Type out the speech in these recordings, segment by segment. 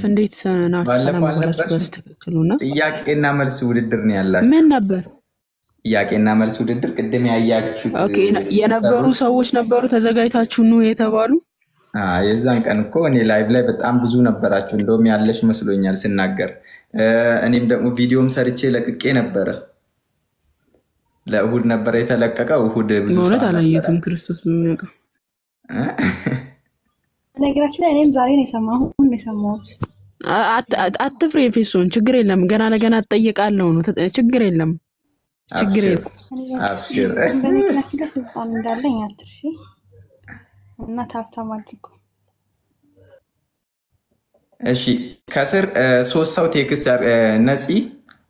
እንዴት ናችሁ? ባለፈው ሰላም ዋላችሁ? አልነበርሽም? በስትክክሉ እና ጥያቄና መልስ ውድድር ነው ያላችሁ። ምን ነበር? ጥያቄና መልስ ውድድር ቅድም ያያችሁት Okay፣ የነበሩ ሰሩት። ሰዎች ነበሩ ተዘጋጅታችሁ ኑ የተባሉ። የዛን ቀን እኮ እኔ live ላይ በጣም ብዙ ነበራችሁ። እንደውም ያለሽ መስሎኛል ስናገር። እኔም ደግሞ ቪዲዮም ሰርቼ ለቅቄ ነበረ። ለእሁድ ነበረ የተለቀቀው። እሁድ ብዙ በእውነት ሰዓት ነበረ። አላየሁትም። ክርስቶስ በሚያውቀው ነገራችን ላይ እኔም ዛሬ ነው የሰማሁት፣ አሁን ነው የሰማሁት። አትፍሪ ኤፌሶን፣ ችግር የለም። ገና ለገና እጠየቃለሁ ነው። ችግር የለም፣ ችግር አብሽር የለም። አብሽር። በነገራችን ላይ ስልጣን እንዳለኝ አትርሺ እና tap tap አድርጎ እሺ ከስር ሶስት ሰው text ነፂ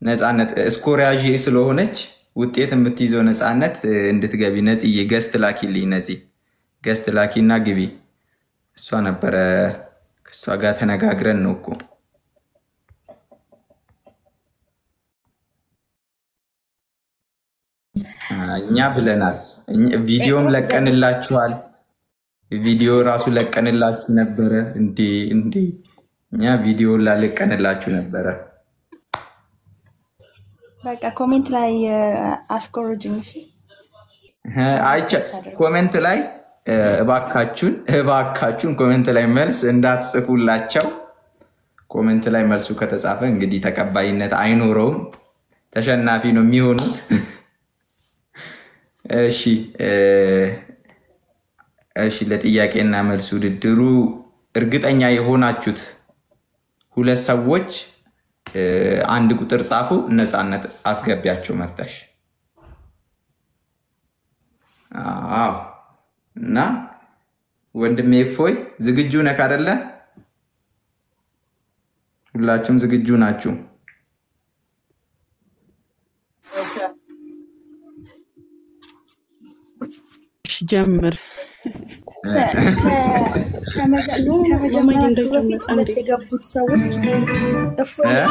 ነፃነት score ያዥ ስለሆነች ውጤት የምትይዘው ነፃነት እንድትገቢ ነፂዬ guest ላኪልኝ። ነፂ guest ላኪ እና ግቢ። እሷ ነበረ ከእሷ ጋር ተነጋግረን ነው እኮ። እኛ ብለናል። ቪዲዮም ጴጥሮስ ገባ። ለቀንላችኋል። ቪዲዮ ራሱ ለቀንላችሁ ነበረ። እንዴ እንዴ እኛ ቪዲዮ ላለቀንላችሁ ነበረ። በቃ comment ላይ አስኮርጅኝ። እሺ አይቻ ታደርጉ comment ላይ እባካችሁን እባካችሁን comment ላይ መልስ እንዳትጽፉላቸው። comment ላይ መልሱ ከተጻፈ እንግዲህ ተቀባይነት አይኖረውም፣ ተሸናፊ ነው የሚሆኑት። እሺ እሺ፣ ለጥያቄና መልስ ውድድሩ እርግጠኛ የሆናችሁት ሁለት ሰዎች አንድ ቁጥር ጻፉ። ነፃነት አስገቢያቸው መርጠሽ። አዎ እና ወንድሜ እፎይ ዝግጁ ነህ አይደለ? ሁላችሁም ዝግጁ ናችሁ? እሺ ጀምር። ማማዬ ከመጀመራችሁ እንዳይጨምር በፊት አንዴ ሁለት የገቡት ሰዎች እፎይ እ?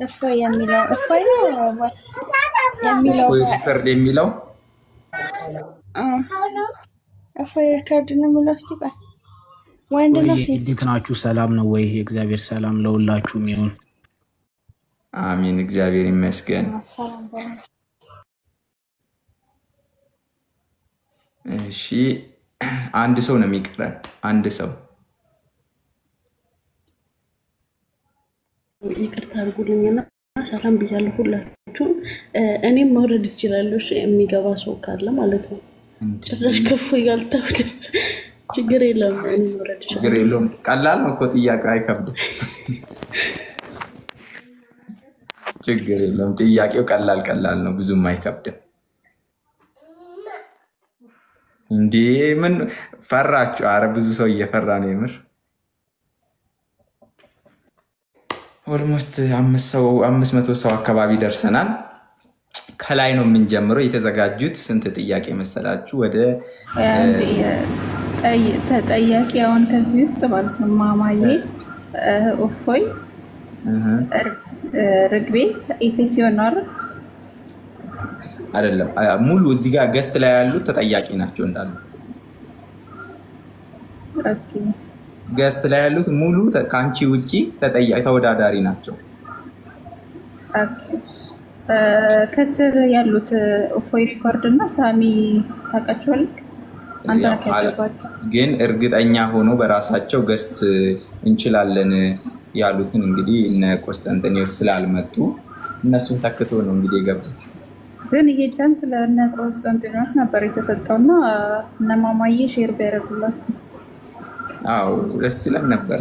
እፎይ የሚለው እፎይ ነው የሚለው እፎይ record የሚለው እፎይ record ነው የሚለው። እስቲ ቆይ ወንድ ወይ ነው ሴት? እንዴት ናችሁ? ሰላም ነው ወይ? የእግዚአብሔር ሰላም ለሁላችሁም ይሁን። አሚን። እግዚአብሔር ይመስገን። ሰላም በሉ። እሺ አንድ ሰው ነው የሚቀረን። አንድ ሰው ይቅርታ አድርጉልኝና ሰላም ብያለሁ ሁላችሁም። እኔም መውረድ እችላለሁ፣ እሺ፣ የሚገባ ሰው ካለ ማለት ነው። እንዴ ጭራሽ ክፉ ያልተውት ችግር የለም፣ እኔ መውረድ ችግር እችላለሁ። የለውም። ቀላል ነው እኮ ጥያቄው አይከብድም። ችግር የለውም። ጥያቄው ቀላል ቀላል ነው፣ ብዙም አይከብድም። እንዴ ምን ፈራችሁ? አረ ብዙ ሰው እየፈራ ነው የምር። Almost 500 ሰው አካባቢ ደርሰናል። ከላይ ነው የምንጀምረው። የተዘጋጁት ስንት ጥያቄ መሰላችሁ? ወደ ተጠያቂ አሁን ከዚህ ውስጥ ማለት ነው ማማዬ፣ እፎይ፣ ርግቤ፣ ኤፌሲዮን ነው አይደል? አይደለም ሙሉ እዚህ ጋር guest ላይ ያሉት ተጠያቂ ናቸው እንዳሉ። Okay። Guest ላይ ያሉት ሙሉ ከአንቺ ውጪ ተጠያቂ ተወዳዳሪ ናቸው። Okay። እሺ። ከስር ያሉት እፎይ record እና ሳሚ ታውቃቸዋለህ? አንተ ያው ነህ ያስገባቸው። ግን እርግጠኛ ሆኖ በራሳቸው guest እንችላለን ያሉትን እንግዲህ እነ ቆስጠንጢኔዎስ ስላልመጡ እነሱን ተክቶ ነው እንግዲህ የገቡት። ግን ይሄ chance ለእነ ቆስጠንጢኖስ ነበር የተሰጠውና እነ ማማዬ share ቢያደርጉላቸው አዎ ደስ ይለን ነበር።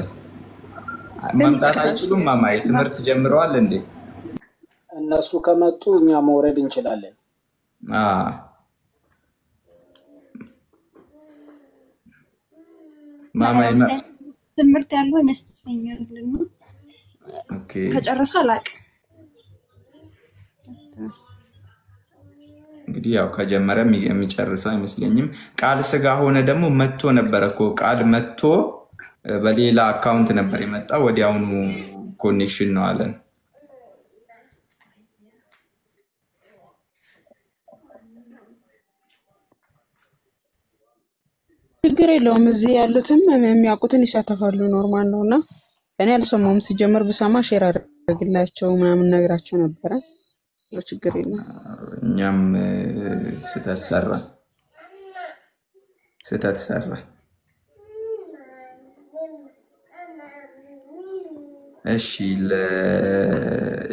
ግን መምጣት ይቅርታ። አይችሉም። ማማዬ ትምህርት ጀምረዋል እንዴ? እነሱ ከመጡ እኛ መውረድ እንችላለን። ማማዬ ትምህርት ያለው ይመስለኛል እና Okay ከጨረሰ አላውቅም። እንግዲህ ያው ከጀመረ የሚጨርሰው አይመስለኝም። ቃል ስጋ ሆነ ደግሞ መጥቶ ነበረ እኮ ቃል መጥቶ በሌላ account ነበር የመጣው። ወዲያውኑ connection ነው አለን። ችግር የለውም። እዚህ ያሉትም የሚያውቁትን ይሳተፋሉ። Normal ነው እና እኔ አልሰማሁም። ሲጀመር ብሰማ share አደርግላቸው ምናምን ነግራቸው ነበረ። ችግር የለውም። እኛም ስህተት ሰራ ስህተት ሰራ። እሺ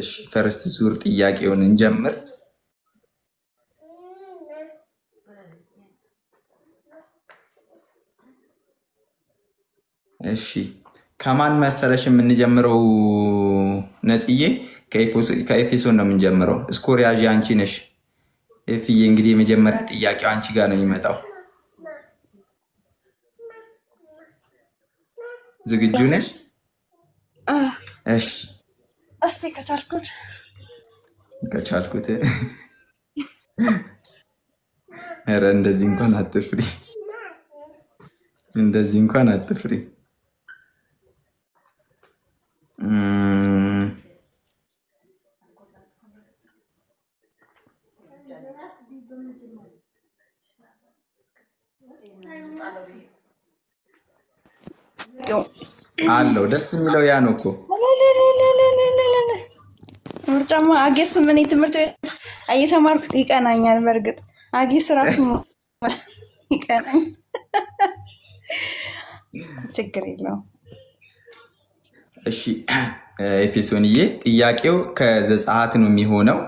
እሺ first ዙር ጥያቄውን እንጀምር። እሺ ከማን መሰለሽ የምንጀምረው? ነጽዬ ከኤፌሶን ነው የምንጀምረው። Score ያዢ አንቺ ነሽ። ኤፍዬ እንግዲህ የመጀመሪያ ጥያቄው አንቺ ጋር ነው የሚመጣው። ዝግጁ ነሽ? እሺ እስቲ ከቻልኩት ከቻልኩት። ኧረ እንደዚህ እንኳን አትፍሪ፣ እንደዚህ እንኳን አትፍሪ። አለው ደስ የሚለው ያ ነው እኮ። ምርጫማ አጌስ ምን ትምህርት ቤት እየተማርኩ ይቀናኛል። በእርግጥ አጌስ ራሱ ይቀናኛል። ችግር የለውም። እሺ ኤፌሶንዬ ጥያቄው ከዘጸአት ነው የሚሆነው።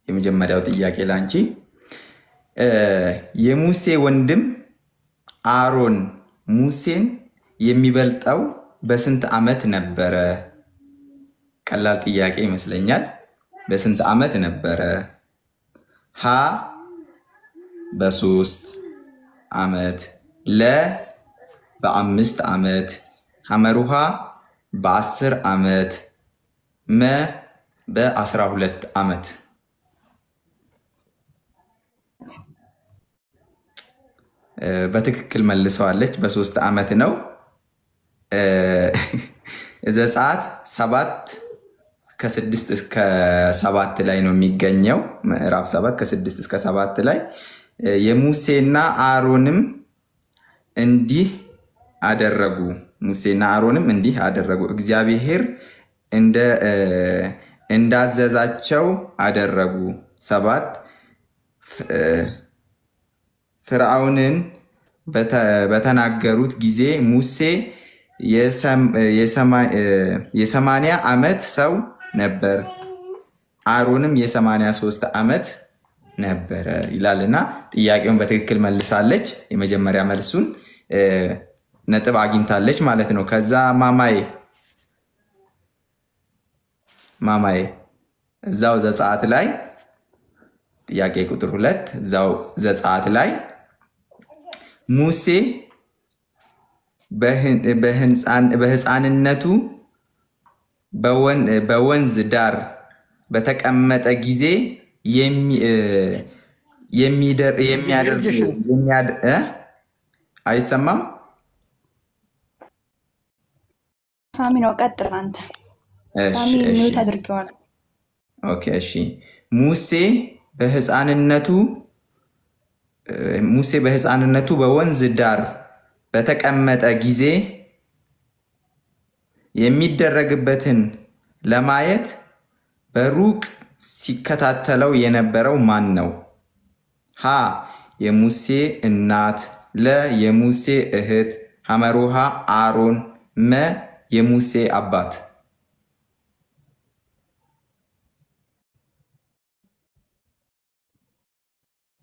የመጀመሪያው ጥያቄ ላንቺ የሙሴ ወንድም አሮን ሙሴን የሚበልጠው በስንት ዓመት ነበረ? ቀላል ጥያቄ ይመስለኛል። በስንት ዓመት ነበረ? ሀ በ3 ዓመት፣ ለ በ5 ዓመት፣ ሐመሩሃ በ10 ዓመት፣ መ በ12 ዓመት። በትክክል መልሰዋለች። በ3 ዓመት ነው። ዘጸአት 7 ከ6 እስከ 7 ላይ ነው የሚገኘው። ምዕራፍ 7 ከ6 እስከ 7 ላይ የሙሴና አሮንም እንዲህ አደረጉ። ሙሴና አሮንም እንዲህ አደረጉ፣ እግዚአብሔር እንዳዘዛቸው አደረጉ። 7 ፍርዓውንን በተናገሩት ጊዜ ሙሴ የ80 ዓመት ሰው ነበር፣ አሮንም የ83 ዓመት ነበረ ይላል እና ጥያቄውን በትክክል መልሳለች። የመጀመሪያ መልሱን ነጥብ አግኝታለች ማለት ነው። ከዛ ማማዬ ማማዬ እዛው ዘጸአት ላይ ጥያቄ ቁጥር 2 እዛው ዘጸአት ላይ ሙሴ በሕፃንነቱ በወንዝ ዳር በተቀመጠ ጊዜ የሚያደርግ አይሰማም? ሳሚ ነው። ቀጥል አንተ። ሳሚ mute አድርጌዋለሁ። Okay እሺ። ሙሴ በሕፃንነቱ በወንዝ ዳር በተቀመጠ ጊዜ የሚደረግበትን ለማየት በሩቅ ሲከታተለው የነበረው ማን ነው? ሀ የሙሴ እናት፣ ለ የሙሴ እህት፣ ሐመሩሃ አሮን፣ መ የሙሴ አባት።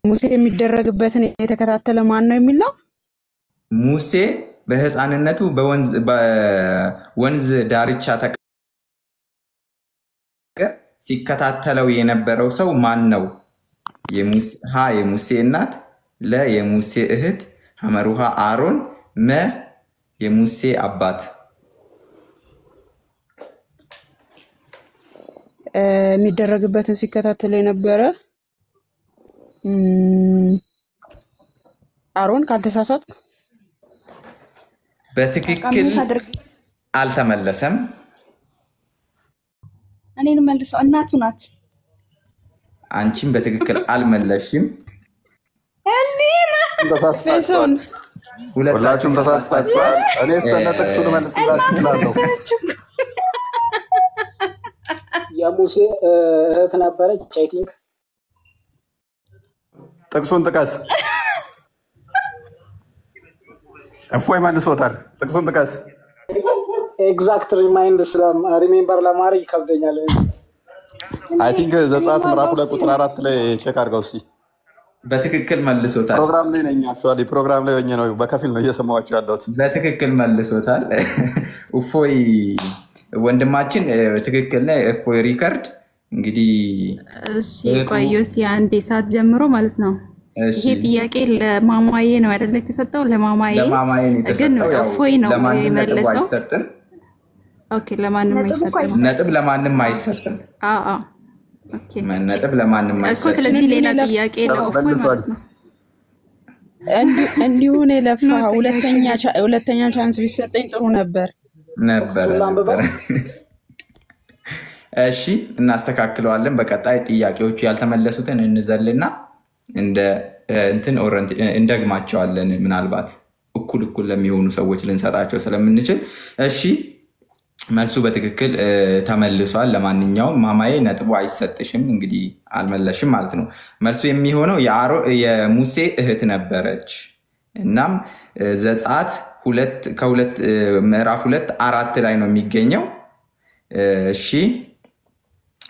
ሙሴ የሚደረግበትን የተከታተለ ማን ነው የሚል ነው። ሙሴ በሕፃንነቱ በወንዝ ዳርቻ ሲከታተለው የነበረው ሰው ማን ነው? ሀ የሙሴ እናት፣ ለ የሙሴ እህት፣ ሐመሩሃ አሮን፣ መ የሙሴ አባት። የሚደረግበትን ሲከታተል የነበረ አሮን ካልተሳሳትኩ። በትክክል አልተመለሰም። እኔን መልሰው እናቱ ናት። አንቺም በትክክል አልመለሽም። ኤፌሶን ሁለታችሁም ሁላችሁም ተሳስታችኋል። ተሳስታችኋል። እኔ እስከነ ጥቅሱ ልመልስላችሁ እናቱ እችላለሁ። ነበረች እኮ። የሙሴ እህት ነበረች I think። ጥቅሱን ጥቀስ። እፎይ መልሶታል። ጥቅሱን ጥቀስ። Exact remind remember ለማድረግ ይከብደኛል። I እንዴ think ዘጸአት እኔማ ምዕራፍ 2 ባውቅ ቁጥር 4 ላይ check አድርገው እስኪ። በትክክል መልሶታል። ፕሮግራም ላይ ነኝ። Actually ፕሮግራም ላይ ሆኜ ነው በከፊል ነው እየሰማኋቸው ያለሁት። በትክክል መልሶታል። እፎይ ወንድማችን ትክክል ነህ። እፎይ ሪከርድ እንግዲህ እሺ እህቱ ቆይ ዮሲ አንዴ ሰዓት ጀምሮ ማለት ነው። እሺ ይሄ ጥያቄ ለማማዬ ነው አይደለ የተሰጠው? ለማማዬ ለማማዬ ነው ግን የተሰጠው። ያው እፎይ ነው ለማንም ነጥቡ የመለሰው። አይሰጥም። Okay ለማንም ነጥቡ እኮ አይሰጥም። አይሰጥም። ነጥብ ለማንም አይሰጥም። አዎ አዎ okay ነጥብ ለማንም እኮ አይሰጥም። ስለዚህ እንዲሁ ሌላ ነው የለፋ ጥያቄ ነው እፎይ መልሷል። ማለት ነው። እንዲሁ ነው የለፋ። No ጥያቄ ሁለተኛ chance ቢሰጠኝ ጥሩ ነበር። ነበረ text ኡን ላንብበው። ነበረ። እሺ እናስተካክለዋለን። በቀጣይ ጥያቄዎቹ ያልተመለሱትን እንዘልና እንደ እንትን እንደግማቸዋለን። ምናልባት እኩል እኩል ለሚሆኑ ሰዎች ልንሰጣቸው ስለምንችል። እሺ መልሱ በትክክል ተመልሷል። ለማንኛውም ማማዬ ነጥቡ አይሰጥሽም፣ እንግዲህ አልመለሽም ማለት ነው። መልሱ የሚሆነው የሙሴ እህት ነበረች። እናም ዘጸአት 2 ከ2 ምዕራፍ 2 4 ላይ ነው የሚገኘው። እሺ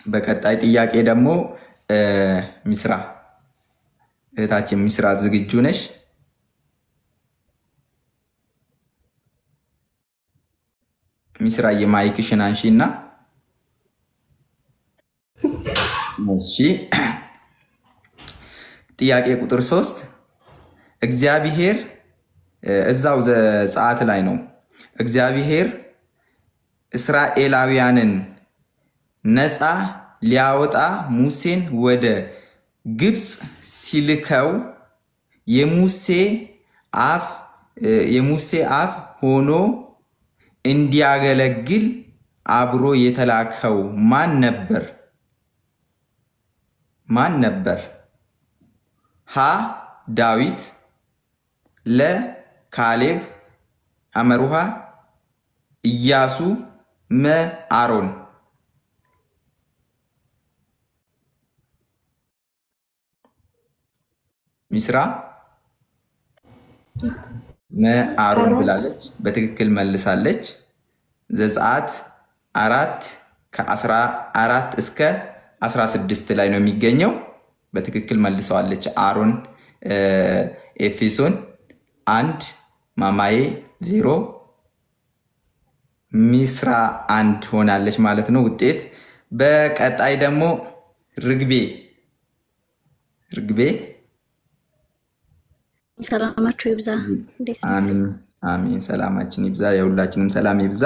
በቀጣይ ጥያቄ ደግሞ ሚስራ እህታችን ሚስራ ዝግጁ ነሽ? ሚስራ የ mic ሽን አንሺ እና እሺ ጥያቄ ቁጥር 3 እግዚአብሔር እዛው ዘጸአት ላይ ነው። እግዚአብሔር እስራኤላውያንን ነፃ ሊያወጣ ሙሴን ወደ ግብፅ ሲልከው የሙሴ አፍ የሙሴ አፍ ሆኖ እንዲያገለግል አብሮ የተላከው ማን ነበር? ማን ነበር? ሀ ዳዊት፣ ለ ካሌብ፣ ሐመሩሃ ኢያሱ፣ መ አሮን። ሚስራ መ አሮን አሮን ብላለች። በትክክል መልሳለች። ዘጸአት 4 ከ14 እስከ 16 ላይ ነው የሚገኘው። በትክክል መልሰዋለች። አሮን ኤፌሶን 1 ማማዬ 0 ሚስራ 1 ሆናለች ማለት ነው ውጤት። በቀጣይ ደግሞ ርግቤ ርግቤ ሰላማችሁ ይብዛ። እንዴት ነው? አሚን አሚን። ሰላማችን ይብዛ፣ የሁላችንም ሰላም ይብዛ።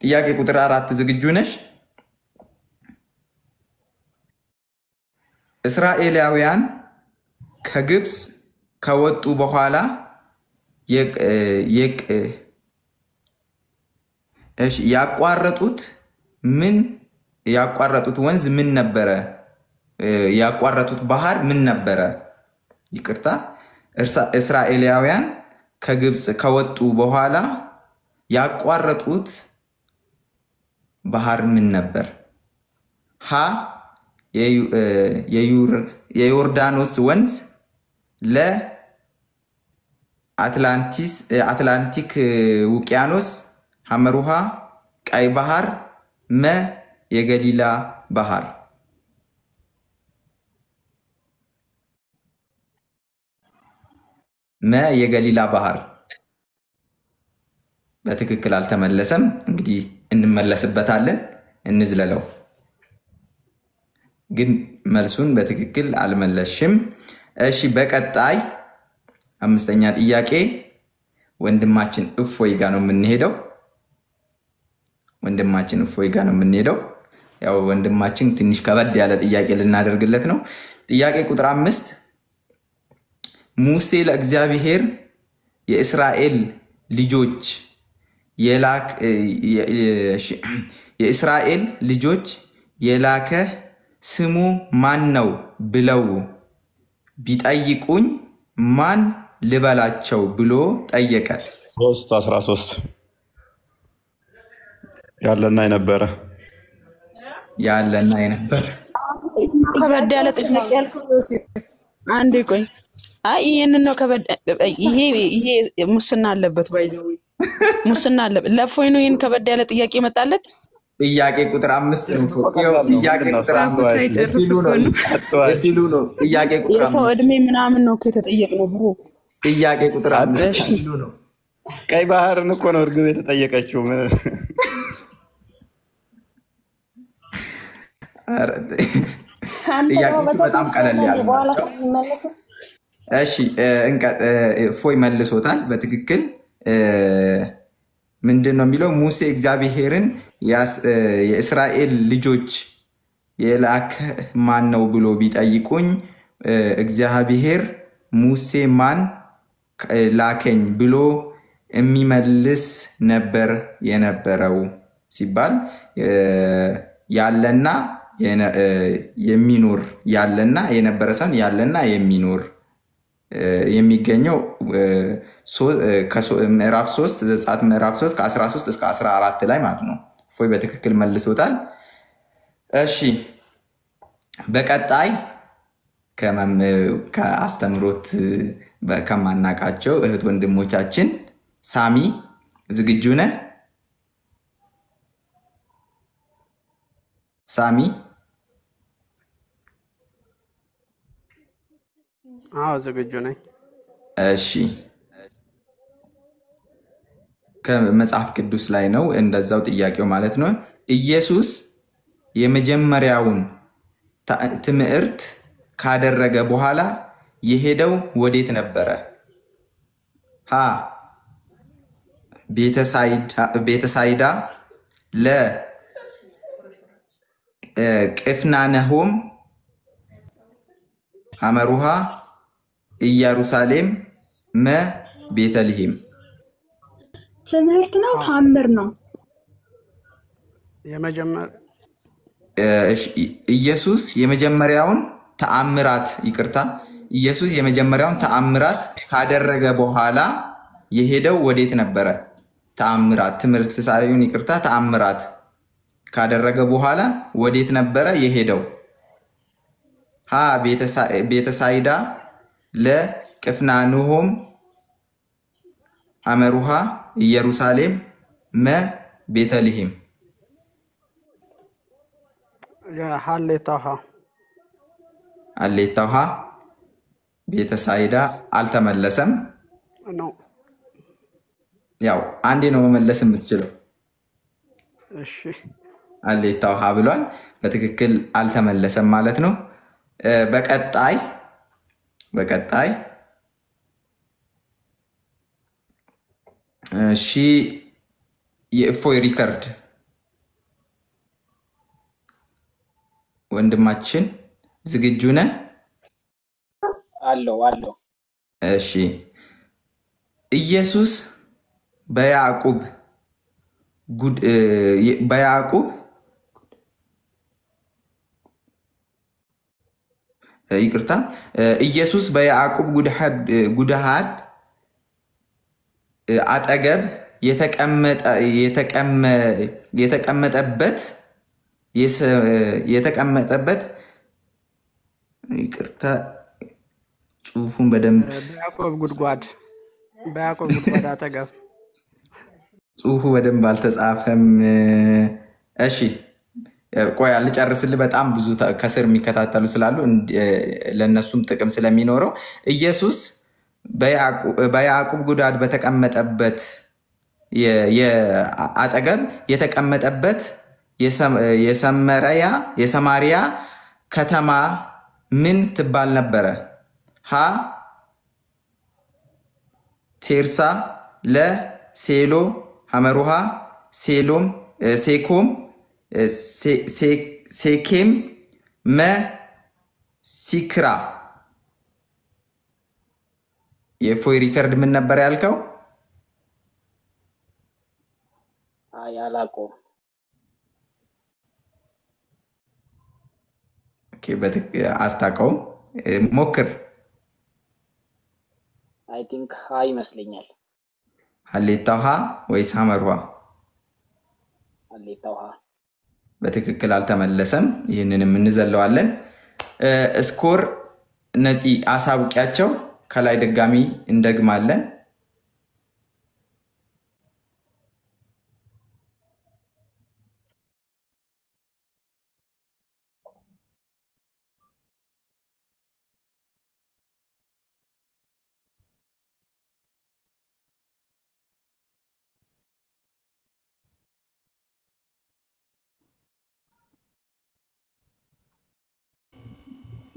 ጥያቄ ቁጥር 4 ዝግጁ ነሽ? እስራኤላውያን ከግብፅ ከወጡ በኋላ እሺ፣ ያቋረጡት ምን ያቋረጡት ወንዝ ምን ነበረ? ያቋረጡት ባህር ምን ነበረ? ይቅርታ፣ እስራኤላውያን ከግብፅ ከወጡ በኋላ ያቋረጡት ባህር ምን ነበር? ሀ የዮርዳኖስ ወንዝ፣ ለ አትላንቲክ ውቅያኖስ፣ ሐመሩሃ ቀይ ባህር፣ መ የገሊላ ባህር። መ የገሊላ ባህር በትክክል አልተመለሰም። እንግዲህ እንመለስበታለን፣ እንዝለለው። ግን መልሱን በትክክል አልመለስሽም። እሺ፣ በቀጣይ አምስተኛ ጥያቄ ወንድማችን እፎይ ጋ ነው የምንሄደው። ወንድማችን እፎይ ጋ ነው የምንሄደው። ያው ወንድማችን ትንሽ ከበድ ያለ ጥያቄ ልናደርግለት ነው። ጥያቄ ቁጥር 5 ሙሴ ለእግዚአብሔር የእስራኤል ልጆች የእስራኤል ልጆች የላከ ስሙ ማን ነው ብለው ቢጠይቁኝ ማን ልበላቸው ብሎ ጠየቀ። 3:13 ያለና የነበረ ያለና የነበረ። ከበድ ያለ ጥያቄ ያልከው ዮሴፍ፣ አንዴ ቆይ። አይ ይሄንን ነው ከበድ፣ ይሄ ሙስና አለበት፣ by the way ሙስና አለበት። ለእፎይ ነው ይሄን ከበድ ያለ ጥያቄ መጣለት። ጥያቄ ቁጥር 5 ነው እኮ። ይኸው ቀላል ነው። ጥያቄ ምንድን ነው? ቁጥር ጻፉ 5 ሳይጨርስ እድሉ እኮ ነው ነው። አትዋሽ። እድሉ ነው። ጥያቄ ቁጥር የሰው 5 እድሜ ምናምን ነው እኮ የተጠየቅነው bro። ጥያቄ ቁጥር 5 እሺ እድሉ ነው። ቀይ ባህርን እኮ ነው እርግብ የተጠየቀችው። ኧረ፣ አንተ ደግሞ ጥያቄዎቹ በዛው በጣም ቀለል ትመልሰዋለህ ያሉ እንዴ? በኋላ ናቸው። ሲመለሱ እሺ እፎይ መልሶታል በትክክል። ምንድን ነው የሚለው? ሙሴ እግዚአብሔርን የእስራኤል ልጆች የላከ ማን ነው ብሎ ቢጠይቁኝ እግዚአብሔር ሙሴ ማን ላከኝ ብሎ የሚመልስ ነበር የነበረው ሲባል ያለና የሚኖር፣ ያለና የነበረ ሳይሆን ያለና የሚኖር፣ የሚገኘው ምዕራፍ 3 ዘጸአት ምዕራፍ 3 ከ13 እስከ 14 ላይ ማለት ነው። እፎይ በትክክል መልሶታል። እሺ በቀጣይ ከአስተምሮት ከማናቃቸው እህት ወንድሞቻችን ሳሚ ዝግጁ ነህ? ሳሚ? አዎ ዝግጁ ነኝ። እሺ ከመጽሐፍ ቅዱስ ላይ ነው እንደዛው ጥያቄው ማለት ነው። ኢየሱስ የመጀመሪያውን ትምህርት ካደረገ በኋላ የሄደው ወዴት ነበረ? ሀ ቤተሳይዳ፣ ለ ቅፍርናሆም፣ ሐመሩሃ ኢየሩሳሌም፣ መ ቤተልሔም። ትምህርት ነው ተአምር ነው? የመጀመር እሺ፣ ኢየሱስ የመጀመሪያውን ተአምራት፣ ይቅርታ፣ ኢየሱስ የመጀመሪያውን ተአምራት ካደረገ በኋላ የሄደው ወዴት ነበረ? ተአምራት፣ ትምህርት ሳይሆን ይቅርታ፣ ተአምራት ካደረገ በኋላ ወዴት ነበረ የሄደው? ሀ ቤተሳይዳ፣ ለ ቅፍርናሆም፣ ሐመሩሃ ኢየሩሳሌም፣ መ ቤተልሔም። የሀሌታ ውሃ። አሌታ ውሃ ቤተሳይዳ አልተመለሰም። ነው። ያው አንዴ ነው መመለስ የምትችለው። እሺ። አሌታ ውሃ ብሏል። በትክክል አልተመለሰም ማለት ነው። በቀጣይ እሺ የእፎይ ሪከርድ ወንድማችን ዝግጁ ነህ? አለው አለው። እሺ ኢየሱስ በያዕቆብ ጉድ- እ፣ በያዕቆብ ይቅርታ፣ ኢየሱስ በያዕቆብ ጉድሃድ አጠገብ የተቀመጠበት የተቀመጠበት፣ ይቅርታ ጽሁፉን በደንብ በያዕቆብ ጉድጓድ፣ በያዕቆብ ጉድጓድ አጠገብ። ጽሁፉ በደንብ አልተጻፈም። እሺ ቆይ ልጨርስልህ። በጣም ብዙ ከስር የሚከታተሉ ስላሉ ለእነሱም ጥቅም ስለሚኖረው ኢየሱስ በያዕቆብ ጉድጓድ በተቀመጠበት አጠገብ የተቀመጠበት የሰማርያ ከተማ ምን ትባል ነበረ? ሀ ቴርሳ፣ ለ ሴሎ፣ ሐመሩሃ ሴሎም፣ ሴኮም፣ ሴኬም፣ መ ሲክራ። የእፎይ ሪከርድ ምን ነበር ያልከው? አይ አላውቀውም። Okay፣ አታውቀውም። ሞክር። አይ I think ሀ ይመስለኛል። ሀሌታው ሀ ወይስ ሐመሩ ሐ? ሀሌታው ሀ። በትክክል አልተመለሰም። ይህንንም እንዘለዋለን። Score ነፂ አሳውቂያቸው። ከላይ ድጋሚ እንደግማለን።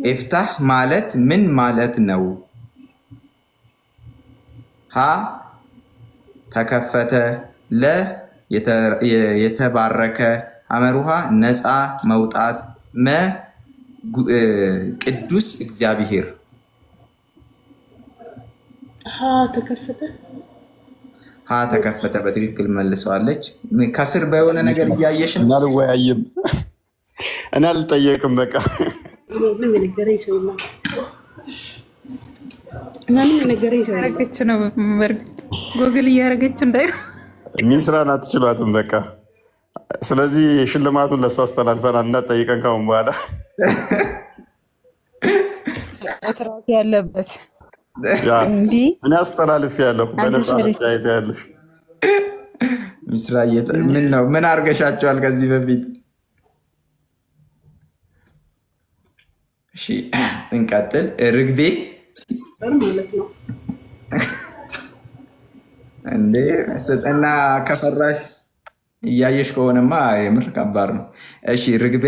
ኤፍታህ ማለት ምን ማለት ነው? ሀ ተከፈተ፣ ለ የተባረከ፣ ሐመሩሃ ነፃ መውጣት፣ መ ቅዱስ እግዚአብሔር። ሀ ተከፈተ። ሀ ተከፈተ በትክክል መልሰዋለች። ከስር በሆነ ነገር እያየሽ ነው። እኔ አልወያይም፣ እኔ አልጠየቅም። በቃ ምንም የነገረኝ ሰው የለም። ምንም የነገረኝ ሰው የለም። ያረገች ነው። በእርግጥ ጎግል እያደረገች እንዳይሆን። ሚስራን አትችሏትም። በቃ ስለዚህ ሽልማቱን ለእሱ አስተላልፈናል። እንዳትጠይቀን ካሁን በኋላ። እጥረት ያለበት ያ እንዲህ እኔ አስተላልፍ ያለሁ አንተ በነፃ ሸሪክ መጫየት ያለሽ። ሚስራ ምን ነው ምን አርገሻቸዋል ከዚህ በፊት? እሺ እንቀጥል። ርግቤ ማለት ነው። እንዴ ስጥና ከፈራሽ እያየሽ ከሆነማ የምር ከባድ ነው። እሺ ርግቤ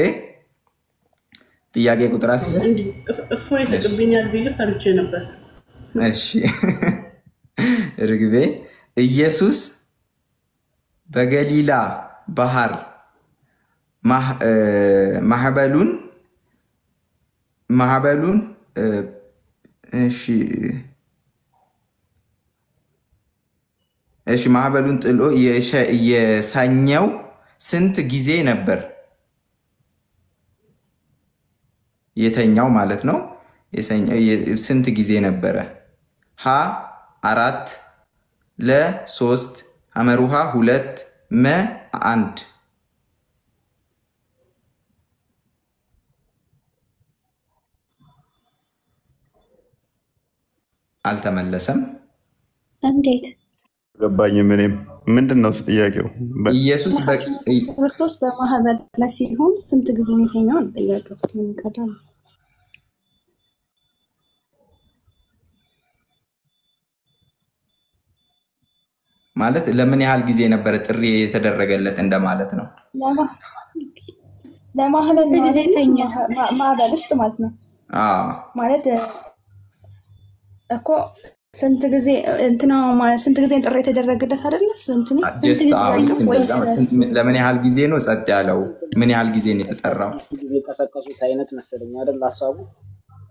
ጥያቄ ቁጥር 10። እፎ ይስቅብኛል ብዬ ፈርቼ ነበር። እሺ ርግቤ፣ ኢየሱስ በገሊላ ባህር ማዕበሉን ማዕበሉን እሺ እሺ ማዕበሉን ጥሎ የሳኘው ስንት ጊዜ ነበር? የተኛው ማለት ነው። ስንት ጊዜ ነበረ? ሀ 4፣ ለ 3፣ ሐመሩሃ 2፣ መ 1። አልተመለሰም። እንዴት? ገባኝም። እኔም ምንድን ነው እሱ ጥያቄው? ኢየሱስ ክርስቶስ በማህበር ላይ ሲሆን ስንት ጊዜ ነው የተኛው? ነው ጥያቄው። ቀላል ነው። ማለት ለምን ያህል ጊዜ ነበረ ጥሪ የተደረገለት እንደማለት ነው። ለማህበል ስንት ነው ጊዜ አይደለ? ተኛ? ማዕበል ውስጥ ማለት ነው። አዎ ማለት እኮ ስንት ጊዜ እንትና ማለት ስንት ጊዜ ጥሪ የተደረገለት አይደለ? ስንት ነው? Just ስንት ጊዜ አዎ፣ ልክ አያውቅም ወይስ እንደዛ። ለምን ያህል ጊዜ ነው ጸጥ ያለው? ምን ያህል ጊዜ ነው የተጠራው? ስንት ጊዜ ቀሰቀሱት አይነት መሰለኝ አይደል ሀሳቡ?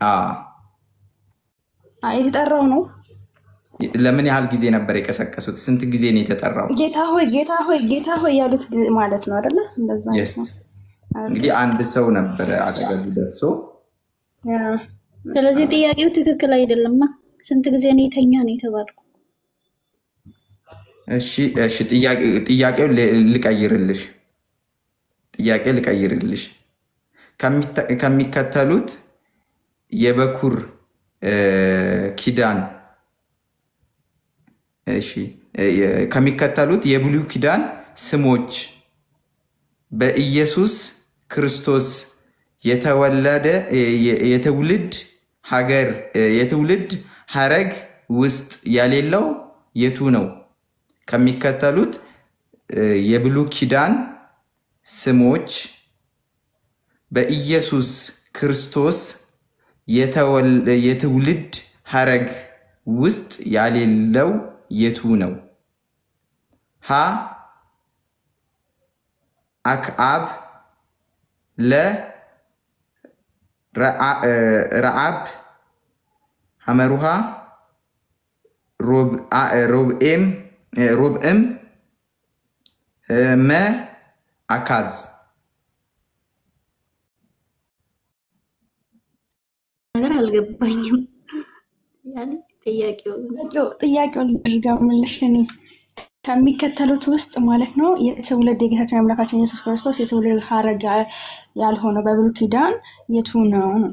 አዎ የተጠራው ነው? ለምን ያህል ጊዜ ነበር የቀሰቀሱት? ስንት ጊዜ ነው የተጠራው? ጌታ ሆይ ጌታ ሆይ ጌታ ሆይ ያሉት ማለት ነው አይደለ? እንደዛ አይነት Yes ነው። እንግዲህ አንድ ሰው ነበረ አጠገቡ ደርሶ። Yeah። ስለዚህ ጥያቄው ትክክል አይደለማ። ስንት ጊዜ ነው የተኛ ነው የተባልኩ። እሺ እሺ፣ ጥያቄው ልቀይርልሽ፣ ጥያቄ ልቀይርልሽ። ከሚከተሉት የበኩር ኪዳን እሺ፣ ከሚከተሉት የብሉይ ኪዳን ስሞች በኢየሱስ ክርስቶስ የተወለደ የትውልድ ሀገር የትውልድ ሀረግ ውስጥ የሌለው የቱ ነው? ከሚከተሉት የብሉይ ኪዳን ስሞች በኢየሱስ ክርስቶስ የትውልድ ሀረግ ውስጥ የሌለው የቱ ነው? ሀ አክዓብ፣ ለ ረዓብ፣ ሐመሩሃ ሮብኤም፣ መ አካዝ። ነገር አልገባኝም። ያኔ ጥያቄው ጥያቄውን ልድገምልሽ እኔ። ከሚከተሉት ውስጥ ማለት ነው የትውልድ የጌታችን አምላካችን ኢየሱስ ክርስቶስ የትውልድ ሐረግ ያልሆነው በብሉይ ኪዳን የቱ ነው ነው።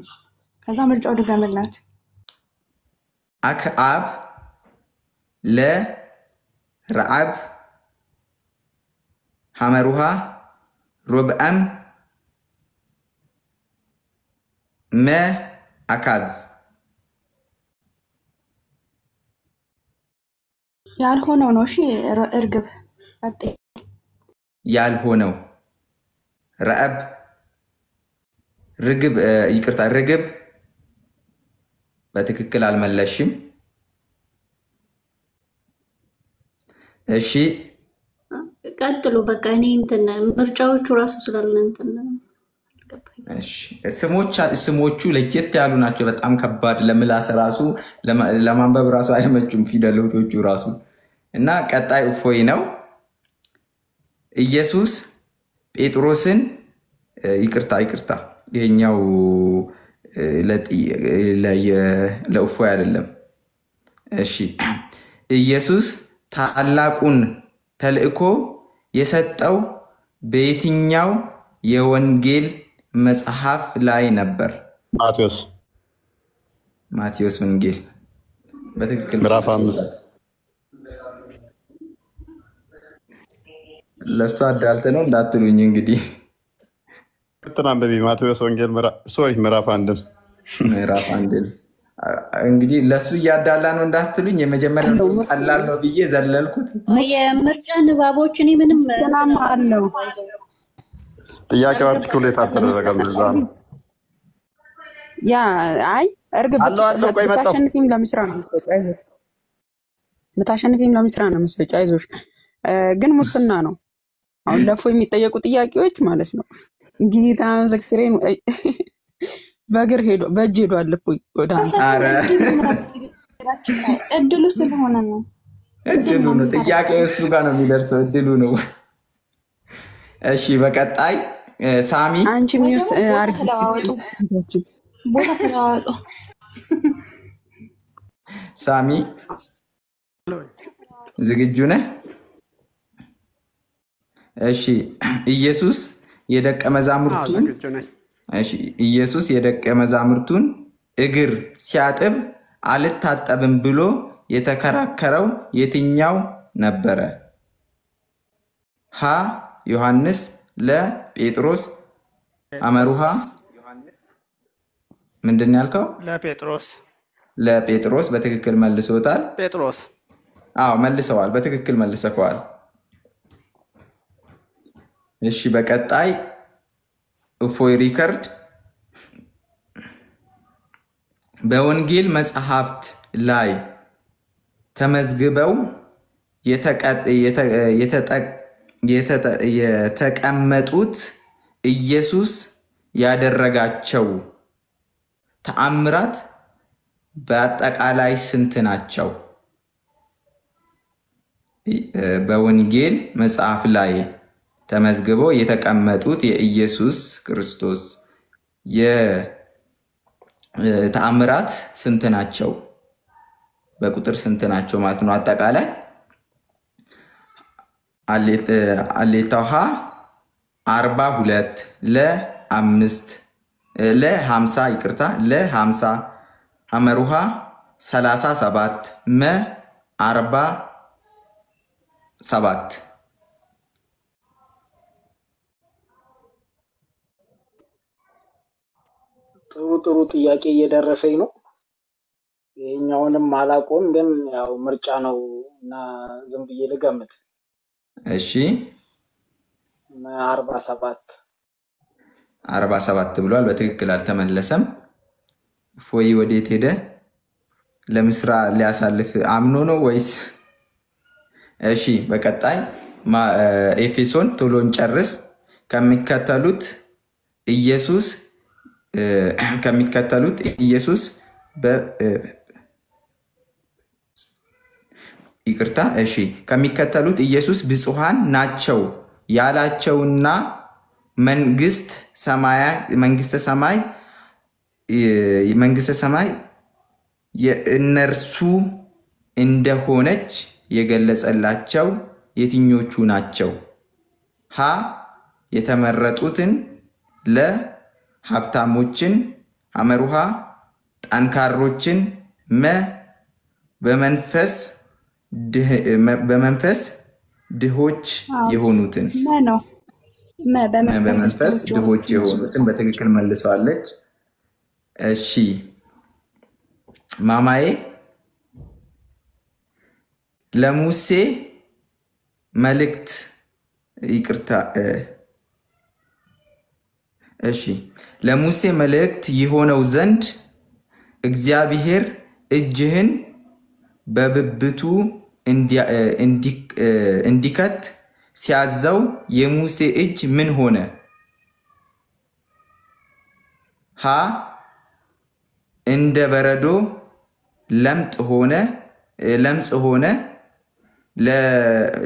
ከዛ ምርጫው ድገምላት። አክዓብ፣ ለ ረዓብ፣ ሐመሩሃ ሮብአም፣ መ አካዝ። ያልሆነው ነው። እሺ እርግብ ቀጥይ። ያልሆነው ረአብ ርግብ፣ ይቅርታ ርግብ በትክክል አልመለሽም። እሺ ቀጥሉ። በቃ እኔ እንትን ምርጫዎቹ ራሱ ስላለ እንትን እሺ፣ ስሞቹ ለየት ያሉ ናቸው። በጣም ከባድ ለምላስ ራሱ ለማንበብ ራሱ አይመቹም ፊደሎቶቹ ራሱ። እና ቀጣይ እፎይ ነው። ኢየሱስ ጴጥሮስን ይቅርታ ይቅርታ፣ ይሄኛው ለእፎይ አይደለም። እሺ ኢየሱስ ታላቁን ተልእኮ የሰጠው በየትኛው የወንጌል መጽሐፍ ላይ ነበር? ማቴዎስ። ማቴዎስ ወንጌል በትክክል ምዕራፍ 5። ለእሱ አዳልተ ነው እንዳትሉኝ እንግዲህ። እንትን አንብቢ። ማቴዎስ ወንጌል sorry ምዕራፍ 1ን። ምዕራፍ 1ን እንግዲህ ለእሱ እያዳላ ነው እንዳትሉኝ። የመጀመሪያው ቀላል ነው ብዬ ዘለልኩት። የምርጫ ንባቦች እኔ ምንም ሰላም አለው። ጥያቄው articulate አልተደረገም። እዛ ነው። ያ አይ እርግብ አለው አለው፣ ቆይ መጣሁ። ብታሸንፊም ለምስራ ነው የምትሰጪው፣ አይዞሽ። ብታሸንፊም ለምስራ ነው የምትሰጪው፣ አይዞሽ። ግን ሙስና ነው አሁን ለፎ የሚጠየቁ ጥያቄዎች ማለት ነው። ጌታ ምስክሬን በእግር ሄዶ በእጅ ሄዷል እኮ ወደ አንተ። ኧረ እድሉ ስለሆነ ነው። እድሉ ነው። ጥያቄ እሱ ጋር ነው የሚደርሰው። እድሉ ነው። እሺ በቀጣይ ሳሚ። አንቺ mute አርጊ። ተለዋወጡ፣ ቦታ ተለዋወጡ። ሳሚ ዝግጁ ነህ? እሺ ኢየሱስ የደቀ መዛሙርቱን ዝግጁ ነኝ። እሺ ኢየሱስ የደቀ መዛሙርቱን እግር ሲያጥብ አልታጠብም ብሎ የተከራከረው የትኛው ነበረ? ሀ ዮሐንስ፣ ለ ጴጥሮስ፣ አመሩሃ። ምንድን ነው ያልከው? ለጴጥሮስ። ለጴጥሮስ በትክክል መልሶታል። ጴጥሮስ። አዎ መልሰዋል፣ በትክክል መልሰዋል። እሺ በቀጣይ እፎይ ሪከርድ። በወንጌል መጽሐፍት ላይ ተመዝግበው የተቀመጡት ኢየሱስ ያደረጋቸው ተአምራት በአጠቃላይ ስንት ናቸው? በወንጌል መጽሐፍ ላይ ተመዝግበው የተቀመጡት የኢየሱስ ክርስቶስ የተአምራት ስንት ናቸው? በቁጥር ስንት ናቸው ማለት ነው? አጠቃላይ አሌታው ሀ 42፣ ለ5፣ ለ50፣ ይቅርታ ለ50፣ ሐመሩሃ 37፣ መ 47። ጥሩ ጥሩ ጥያቄ እየደረሰኝ ነው። ይሄኛውንም አላውቀውም፣ ግን ያው ምርጫ ነው እና ዝም ብዬ ልገምት። እሺ 47። 47 ብሏል። በትክክል አልተመለሰም። እፎይ ወዴት ሄደ? ለምስራ ሊያሳልፍ አምኖ ነው ወይስ? እሺ በቀጣይ ኤፌሶን ቶሎ እንጨርስ። ከሚከተሉት ኢየሱስ ከሚከተሉት ኢየሱስ ይቅርታ፣ እሺ ከሚከተሉት ኢየሱስ ብፁዓን ናቸው ያላቸውና መንግስተ ሰማይ የእነርሱ እንደሆነች የገለጸላቸው የትኞቹ ናቸው? ሀ የተመረጡትን፣ ለ ሀብታሞችን፣ ሐመሩሃ ጠንካሮችን፣ መ በመንፈስ በመንፈስ ድሆች አዎ የሆኑትን። መ ነው መ በመንፈስ በመንፈስ ድሆች ድሆች የሆኑት የሆኑትን በትክክል መልሰዋለች። እሺ ማማዬ፣ ለሙሴ መልእክት ይቅርታ፣ እሺ ለሙሴ መልእክት የሆነው ዘንድ እግዚአብሔር እጅህን በብብቱ እንዲከት ሲያዘው የሙሴ እጅ ምን ሆነ? ሀ እንደ በረዶ ለምጥ ሆነ ለምጽ ሆነ፣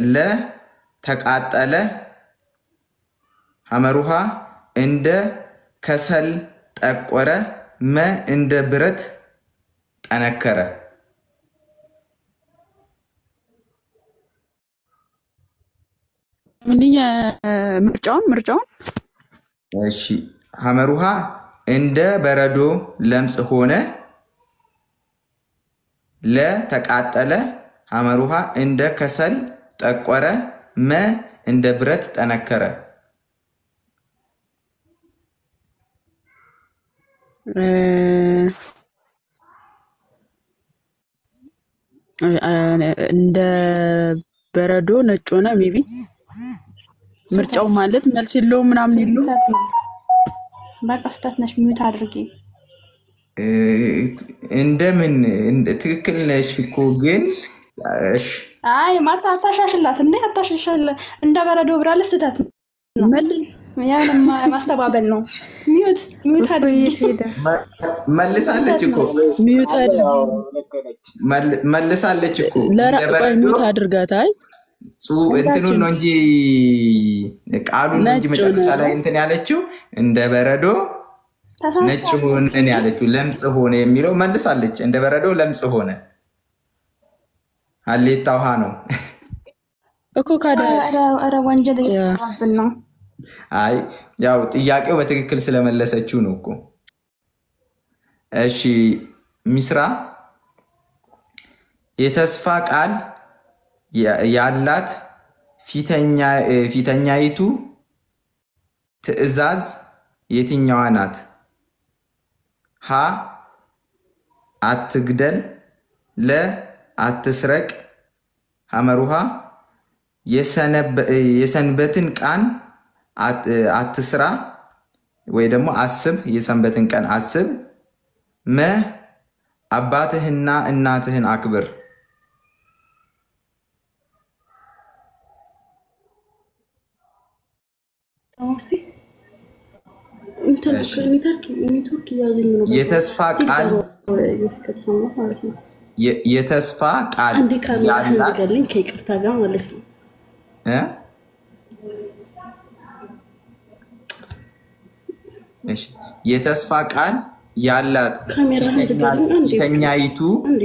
ለ ተቃጠለ፣ ሐመሩሃ እንደ ከሰል ጠቆረ፣ መ እንደ ብረት ጠነከረ። ምንኛ ምርጫውን እሺ ሐመሩሃ እንደ በረዶ ለምጽ ሆነ፣ ለ ተቃጠለ፣ ሐመሩሃ እንደ ከሰል ጠቆረ፣ መ እንደ ብረት ጠነከረ። እ፣ እንደ በረዶ ነጭ ሆነ። Maybe ምርጫው ስህተት ማለት መልስ የለውም ምናምን የለውም። ስህተት ነው። በቃ ስህተት ነሽ። Mute አድርጊ። እ፣ እንደምን ትክክል ነሽ እኮ ግን እሺ አይ ማታ አታሻሽላት እንዴ አታሻሽል። እንደ በረዶ ብላለች። ስህተት ነው። ያን ማስተባበል ነው። Mute mute እኮ አድርጊ። የት ሄደ? መልሳለች ስህተት እኮ ነው። Mute አድርጊ። መልሳለች እኮ እንደ ቆይ በረዶ Mute አድርጋት። አይ እንትኑን ነው እንጂ ቃሉን ነው እንጂ ነጭ መጨረሻ ሆነ። ላይ እንትን ያለችው እንደ በረዶ ነጭ ተሳስታለች። ሆነ ነው ያለችው። ለምጽ ሆነ የሚለው መልሳለች። እንደ በረዶ ለምጽ ሆነ። ሀሌታ ውሃ ነው። እኮ ካዳ ኧረ ወንጀል እየተሰራብን ነው። አይ ያው ጥያቄው በትክክል ስለመለሰችው ነው እኮ። እሺ ሚስራ፣ የተስፋ ቃል ያላት ፊተኛይቱ ትእዛዝ የትኛዋ ናት? ሀ አትግደል፣ ለ አትስረቅ፣ ሐመሩሃ የሰንበትን ቀን አትስራ ወይ ደግሞ አስብ፣ የሰንበትን ቀን አስብ፣ መ አባትህና እናትህን አክብር። እስቲ እሺ ኔትወርክ እያዘኝ ነው። የተስፋ ቃል ከተሰማ ማለት ነው። የተስፋ ቃል አንዴ ካሜራህን ያላት ዝጋልኝ ከይቅርታ ጋር ማለት ነው። እ? እሺ የተስፋ ቃል ያላት ካሜራህን ዝጋልኝ አንዴ ብቻ። ፊተኛይቱ አንዴ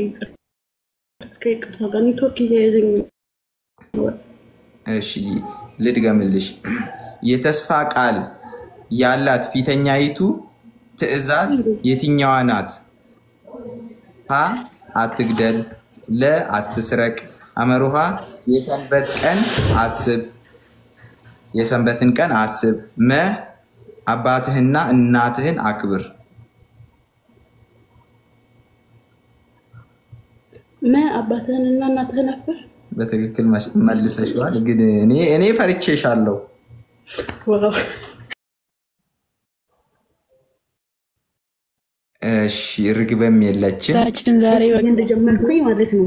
ከይቅርታ ጋር ኔትወርክ እያያዘኝ ነው። እሺ ልድገምልሽ። የተስፋ ቃል ያላት ፊተኛይቱ ትእዛዝ የትኛዋ ናት? ሀ አትግደል፣ ለ አትስረቅ፣ አመሩሃ የሰንበት ቀን አስብ የሰንበትን ቀን አስብ፣ መ አባትህና እናትህን አክብር። መ አባትህንና እናትህን አክብር። በትክክል መልሰሽዋል። ግን እኔ ፈርቼሻለሁ። Wow እሺ ርግበም የለችም። ታችን ዛሬ ብዬ እንደጀመርኩኝ ማለት ነው።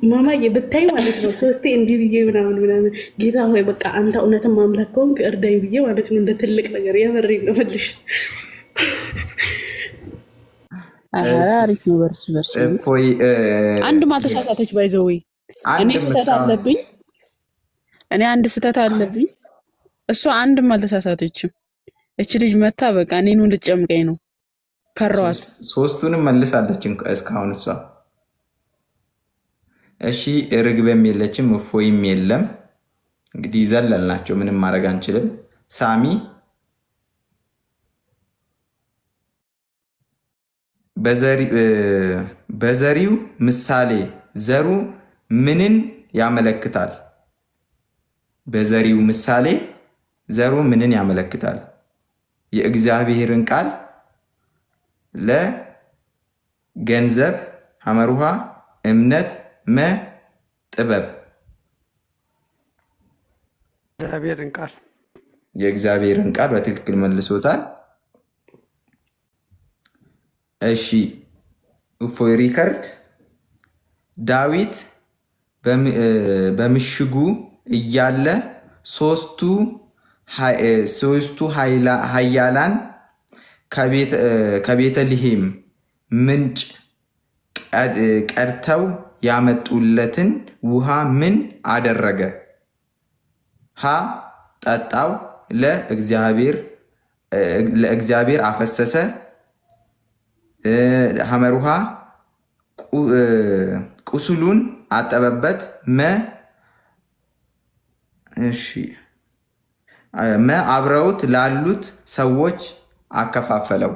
ማማዬ ብታይ ማለት ነው ሶስቴ እንዲህ ብዬ ምናምን ምናምን ጌታ ሆይ በቃ አንተ እውነትም አምላክ ከሆንክ እርዳኝ ብዬ ማለት ነው። እንደ ትልቅ ነገር የምሬን ነው የምልሽ። ኧረ አሪፍ ነው። በርቺ በርቺ። እፎይ አንድም አልተሳሳተች። By the way እኔ አንድም ስህተት እስካሁን አለብኝ። እኔ አንድ ስህተት አለብኝ። እሷ አንድም አልተሳሳተችም። እች ልጅ መታ በቃ እኔኑ ልትጨምቀኝ ነው። ፈራዋት። ሶስቱንም መልሳለች እስካሁን እሷ። እሺ ርግበም የለችም፣ እፎይም የለም። እንግዲህ ዘለልናቸው፣ ምንም ማድረግ አንችልም። ሳሚ በዘሪው ምሳሌ ዘሩ ምንን ያመለክታል? በዘሪው ምሳሌ ዘሩ ምንን ያመለክታል? የእግዚአብሔርን ቃል፣ ለገንዘብ፣ ሐመሩሃ እምነት፣ መ ጥበብ። እግዚአብሔርን ቃል። የእግዚአብሔርን ቃል በትክክል መልሶታል። እሺ እፎይ ሪከርድ። ዳዊት በምሽጉ እያለ ሶስቱ ኃያላን ከቤተልሔም ምንጭ ቀድተው ያመጡለትን ውሃ ምን አደረገ? ሀ ጠጣው፣ ለእግዚአብሔር አፈሰሰ፣ ሐመር ውሃ ቁስሉን አጠበበት፣ መ እሺ መ አብረውት ላሉት ሰዎች አከፋፈለው።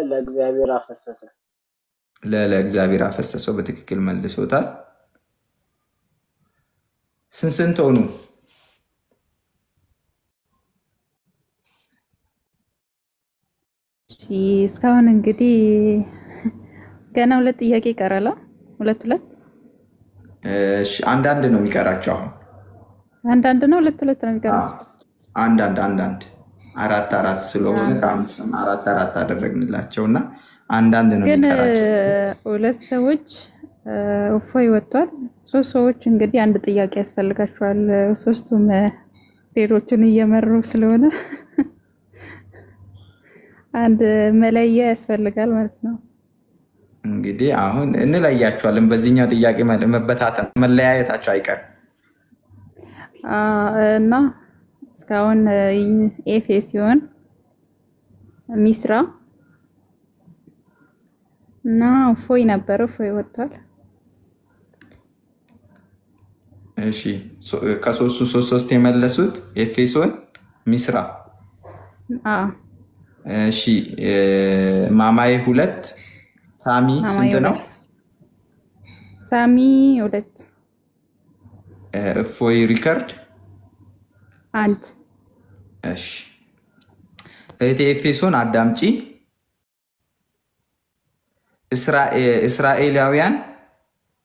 ለእግዚአብሔር አፈሰሰ። ለእግዚአብሔር አፈሰሰው በትክክል መልሶታል። ስንት ስንት ሆኑ? እሺ እስካሁን እንግዲህ ገና ሁለት ጥያቄ ይቀራል። ሁለት ሁለት። እሺ አንዳንድ ነው የሚቀራቸው አሁን። አንዳንድ ነው፣ ሁለት ሁለት ነው የሚቀራቸው። አንዳንድ አንዳንድ፣ አራት አራት ስለሆነ ከአምስትም አራት አራት አደረግንላቸው እና አንዳንድ ነው ግን የሚቀራቸው። ሁለት ሰዎች እፎይ ወጥቷል። ሶስት ሰዎች እንግዲህ አንድ ጥያቄ ያስፈልጋቸዋል። ሶስቱም ሌሎቹን እየመሩ ስለሆነ አንድ መለያ ያስፈልጋል ማለት ነው። እንግዲህ አሁን እንለያቸዋለን። በዚህኛው ጥያቄ መበታተን መለያየታቸው አይቀርም። እና እስካሁን ኤፌሶን፣ ሚስራ እና እፎይ ነበረ። እፎይ ወጥቷል። እሺ ከሶስቱ ሶስት ሶስት የመለሱት ኤፌሶን፣ ሚስራ። እሺ ማማዬ ሁለት፣ ሳሚ ስንት ነው? ሳሚ ሁለት። እፎይ ሪከርድ አንድ። እሺ እህቴ ኤፌሶን አዳምጪ። እስራኤላውያን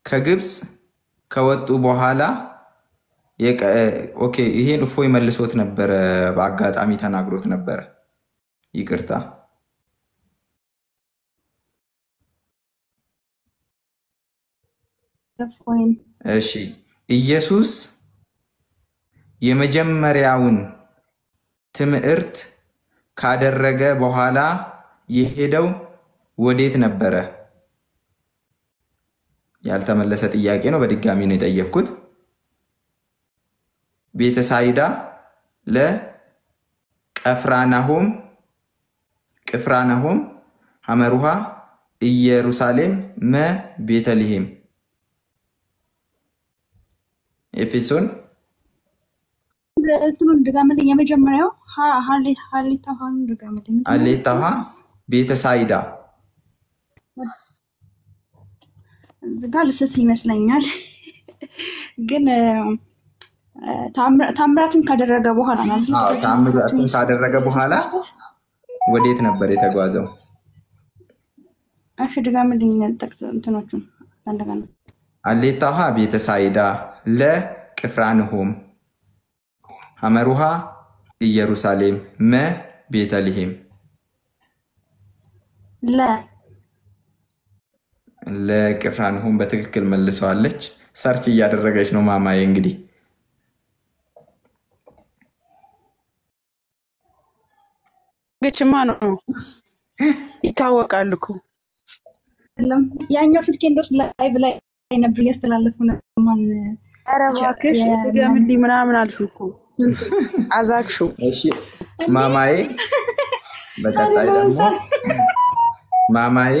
ከግብፅ ከወጡ በኋላ okay፣ ይሄን እፎይ መልሶት ነበረ፣ በአጋጣሚ ተናግሮት ነበረ። ይቅርታ። እሺ ኢየሱስ የመጀመሪያውን ትምህርት ካደረገ በኋላ የሄደው ወዴት ነበረ? ያልተመለሰ ጥያቄ ነው። በድጋሚ ነው የጠየቅኩት። ቤተሳይዳ፣ ለቀፍራናሆም፣ ቅፍራናሆም፣ ሐመሩሃ ኢየሩሳሌም፣ መ ቤተልሔም። ኤፌሶን። እንትኑን ድገምልኝ። የመጀመሪያው ሀሌታ ውሃን ድገምልኝ። ሀሌታ ውሃ ቤተሳይዳ። እዚህ ጋ ልስት ይመስለኛል፣ ግን ታምራትን ካደረገ በኋላ ማለት ነው። ታምራትን ካደረገ በኋላ ወዴት ነበር የተጓዘው? እሺ ድገምልኝ እንትኖቹን እንደገና። ሀሌታ ውሃ ቤተሳይዳ፣ ለቅፍራንሆም፣ ሐመሩሃ ኢየሩሳሌም፣ መ ቤተልሔም። ለ ለቅፍራንሆም በትክክል መልሰዋለች። search እያደረገች ነው ማማዬ። እንግዲህ ግችማ ነው ይታወቃል እኮ። ያኛው ስልኬ እንደውስ live ላይ ነበር እያስተላለፉ ነው። ማን ኧረ እባክሽ ድገምልኝ ምናምን አልሽው እኮ ስንት አዛግሽው። እሺ ማማዬ፣ በቀጣይ ደግሞ ማማዬ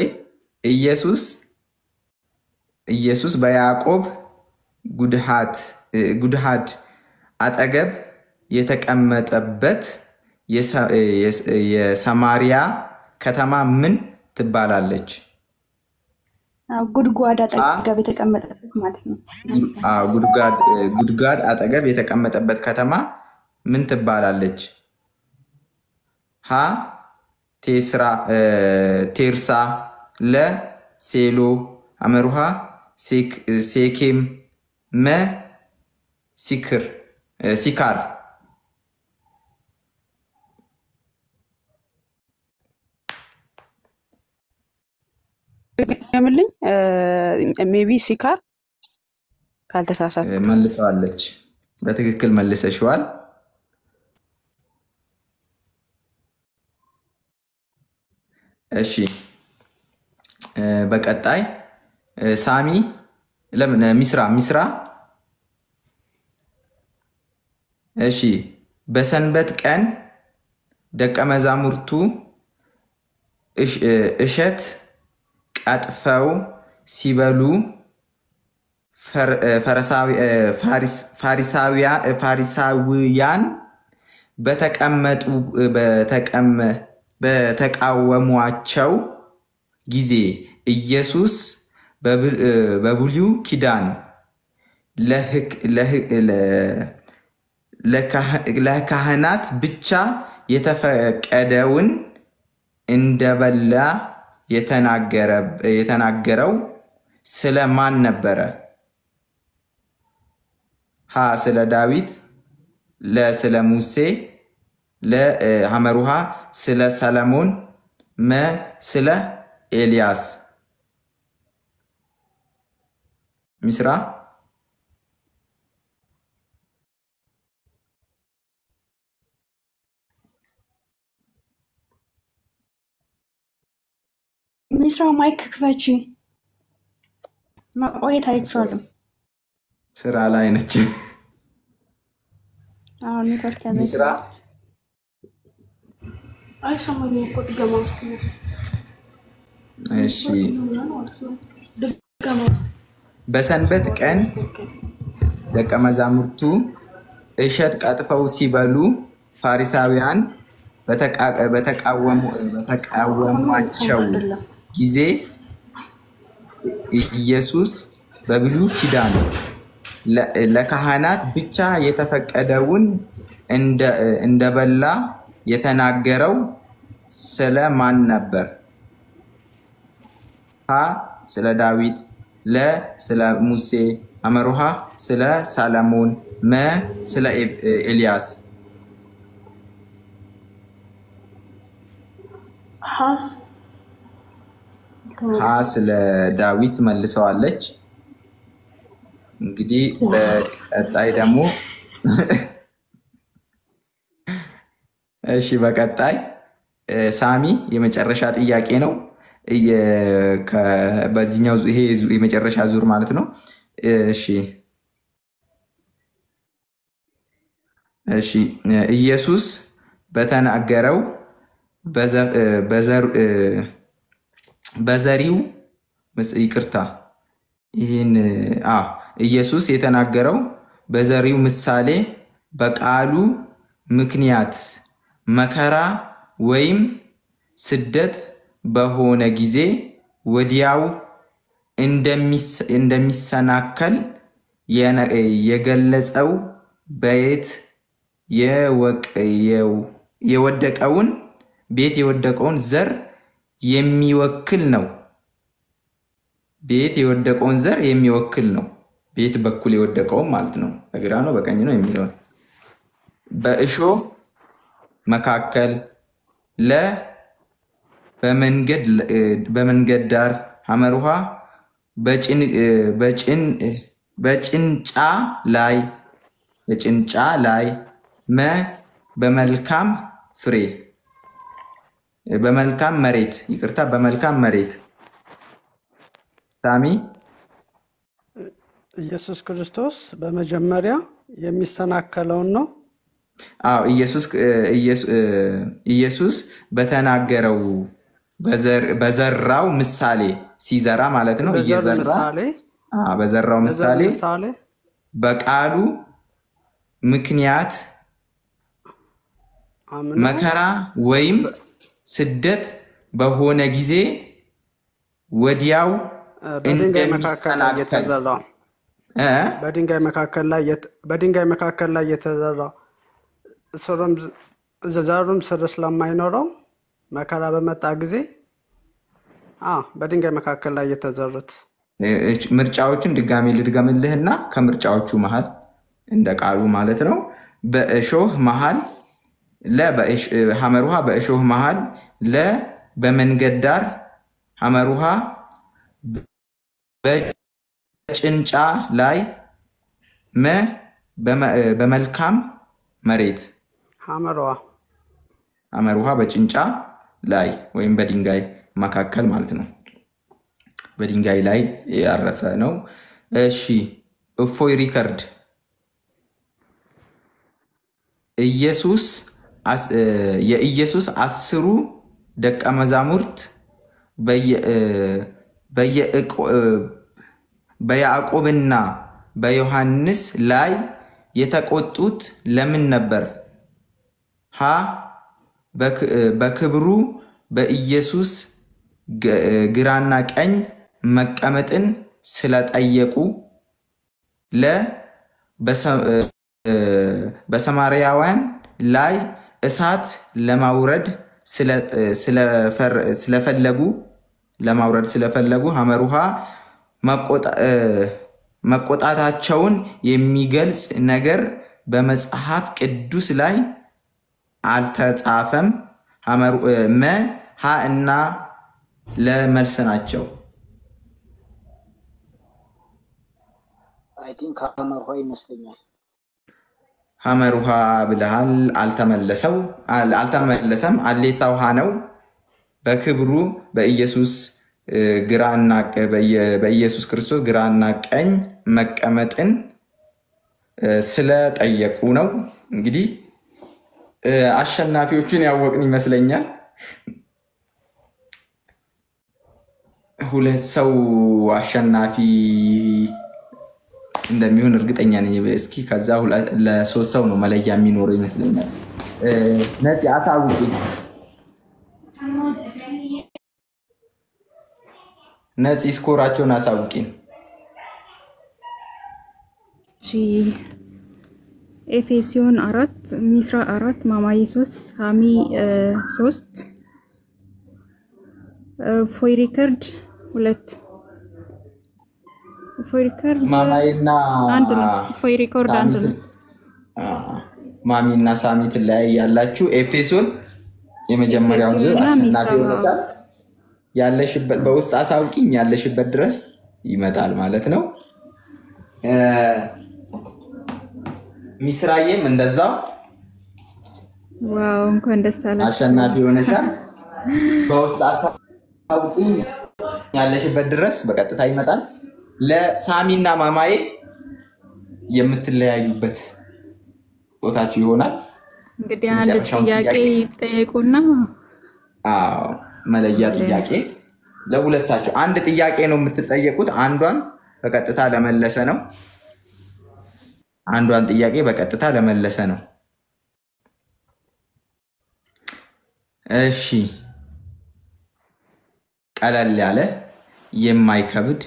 ኢየሱስ ኢየሱስ በያዕቆብ ጉድሃድ አጠገብ የተቀመጠበት የሰማሪያ ከተማ ምን ትባላለች? ጉድጓድ አጠገብ የተቀመጠበት ማለት ነው። አዎ፣ ጉድጓድ አጠገብ የተቀመጠበት ከተማ ምን ትባላለች? ሀ ቴርሳ፣ ለ ሴሎ፣ አመሩሃ ሴኬም፣ መ ሲክር ሲካር። ድገምልኝ። Maybe ሲካር ካልተሳሳት። መልሰዋለች። በትክክል መልሰሽዋል። እሺ በቀጣይ ሳሚ ለምን ሚስራ ሚስራ። እሺ በሰንበት ቀን ደቀ መዛሙርቱ እሸት ቀጥፈው ሲበሉ ፋሪሳውያን በተቃወሟቸው ጊዜ ኢየሱስ በብሉይ ኪዳን ለካህናት ብቻ የተፈቀደውን እንደበላ የተናገረው ስለ ማን ነበረ? ሀ ስለ ዳዊት፣ ለ ስለ ሙሴ፣ ለ ሐመሩሃ ስለ ሰለሞን፣ መ ስለ ኤልያስ። ሚስራ ሚስራ mic ክፈቺ፣ መቆየት አይቻልም። ስራ ላይ ነች። አሁን ኔትወርክ ያዘ። ሚስራ አይሰማኝም እኮ ድገማ ውስጥ ነው። እሺ ድገማ ውስጥ በሰንበት ቀን ደቀ መዛሙርቱ እሸት ቀጥፈው ሲበሉ ፋሪሳውያን በተቃወሟቸው ጊዜ ኢየሱስ በብሉይ ኪዳን ለካህናት ብቻ የተፈቀደውን እንደበላ የተናገረው ስለ ማን ነበር? ሀ ስለ ዳዊት፣ ለ ስለ ሙሴ፣ አመሩሃ ስለ ሰለሞን፣ መ ስለ ኤልያስ። ሀስ ሀ ስለ ዳዊት መልሰዋለች። እንግዲህ በቀጣይ ደግሞ እሺ፣ በቀጣይ ሳሚ የመጨረሻ ጥያቄ ነው። በዚህኛው ይሄ የመጨረሻ ዙር ማለት ነው። እሺ እሺ፣ ኢየሱስ በተናገረው በዘሪው ይቅርታ፣ ይህን ኢየሱስ የተናገረው በዘሪው ምሳሌ በቃሉ ምክንያት መከራ ወይም ስደት በሆነ ጊዜ ወዲያው እንደሚሰናከል የገለጸው በየት የወደቀውን ቤት የወደቀውን ዘር የሚወክል ነው። ቤት የወደቀውን ዘር የሚወክል ነው። ቤት በኩል የወደቀውን ማለት ነው። በግራ ነው በቀኝ ነው የሚለውን በእሾህ መካከል፣ ለ በመንገድ ዳር፣ ሐመርሃ በጭንጫ ላይ በጭንጫ ላይ፣ መ በመልካም ፍሬ በመልካም መሬት ይቅርታ፣ በመልካም መሬት። ሳሚ ኢየሱስ ክርስቶስ በመጀመሪያ የሚሰናከለውን ነው። አዎ ኢየሱስ በተናገረው በዘራው ምሳሌ ሲዘራ ማለት ነው። በዘር እየዘራ ምሳሌ በዘራው በዘር ምሳሌ ምሳሌ በቃሉ ምክንያት አምኖ መከራ ወይም ስደት በሆነ ጊዜ ወዲያው በድንጋይ መካከል ላይ እንደሚሰናከል የተዘራው እ? በድንጋይ መካከል ላይ የተዘራው ስሩም ዘሩም ስር ስለማይኖረው መከራ በመጣ ጊዜ በድንጋይ መካከል ላይ የተዘሩት ምርጫዎቹን ድጋሜ ልድገምልህና ከምርጫዎቹ መሃል እንደ ቃሉ ማለት ነው። በእሾህ መሃል፣ ለ ሐመር ውሃ በእሾህ መሃል፣ ለ በመንገድ ዳር፣ ሐመር ውሃ በጭንጫ ላይ፣ መ በመልካም መሬት። ሐመር ውሃ። ሐመር ውሃ በጭንጫ ላይ ወይም በድንጋይ መካከል ማለት ነው። በድንጋይ ላይ ያረፈ ነው። እሺ እፎይ ሪከርድ ኢየሱስ የኢየሱስ 10ሩ ደቀ መዛሙርት በያዕቆብና በዮሐንስ ላይ የተቆጡት ለምን ነበር? ሀ በክብሩ በኢየሱስ ግራና ቀኝ መቀመጥን ስለጠየቁ፣ ለ በሰማርያውያን ላይ እሳት ለማውረድ ስለፈለጉ ሐመር ውሃ መቆጣታቸውን የሚገልጽ ነገር በመጽሐፍ ቅዱስ ላይ አልተጻፈም። መ ሀ እና ለመልስ ናቸው። I think ሐመር ውሃ ይመስለኛል። ሐመር ውሃ ብለሃል። አልተመለሰም። አሌታ ውሃ ነው። በክብሩ በኢየሱስ ግራና በኢየሱስ ክርስቶስ ግራና ቀኝ መቀመጥን ስለጠየቁ ነው። እንግዲህ አሸናፊዎቹን ያወቅን ይመስለኛል። ሁለት ሰው አሸናፊ እንደሚሆን እርግጠኛ ነኝ። እስኪ ከዛ ለሶስት ሰው ነው መለያ የሚኖረው ይመስለኛል። ነፂ አሳውቂ። ነፂ score ኣቸውን አሳውቂን። እሺ ኤፌሲዮን 4፣ ሚስራ 4፣ ማማዬ 3፣ ሀሚ 3፣ ፎይ ሪከርድ 2። ፎይ ሪከርድ ማማዬና አንድ ነው። ፎይ ሪኮርድ ሳሚ አንድ ነው። ማሚና ሳሚ ትለያያላችሁ። ኤፌሶን የመጀመሪያውን ዙር ኤፌሶንና አሸናፊ ሚስራ ሆነሻል። ያለሽበት በውስጥ አሳውቂኝ፣ ያለሽበት ድረስ ይመጣል ማለት ነው። ሚስራዬም እንደዛው Wow እንኳን ደስ አላችሁ። አሸናፊ ሆነሻል። በውስጥ አሳውቂኝ፣ ያለሽበት ድረስ በቀጥታ ይመጣል። ለሳሚና ማማዬ የምትለያዩበት ቦታችሁ ይሆናል። እንግዲህ አንድ የመጨረሻውን ጥያቄ ጥያቄ ይጠየቁና አዎ መለያ ጥያቄ ለሁለታቸው አንድ ጥያቄ ነው የምትጠየቁት። አንዷን በቀጥታ ለመለሰ ነው። አንዷን ጥያቄ በቀጥታ ለመለሰ ነው። እሺ ቀለል ያለ የማይከብድ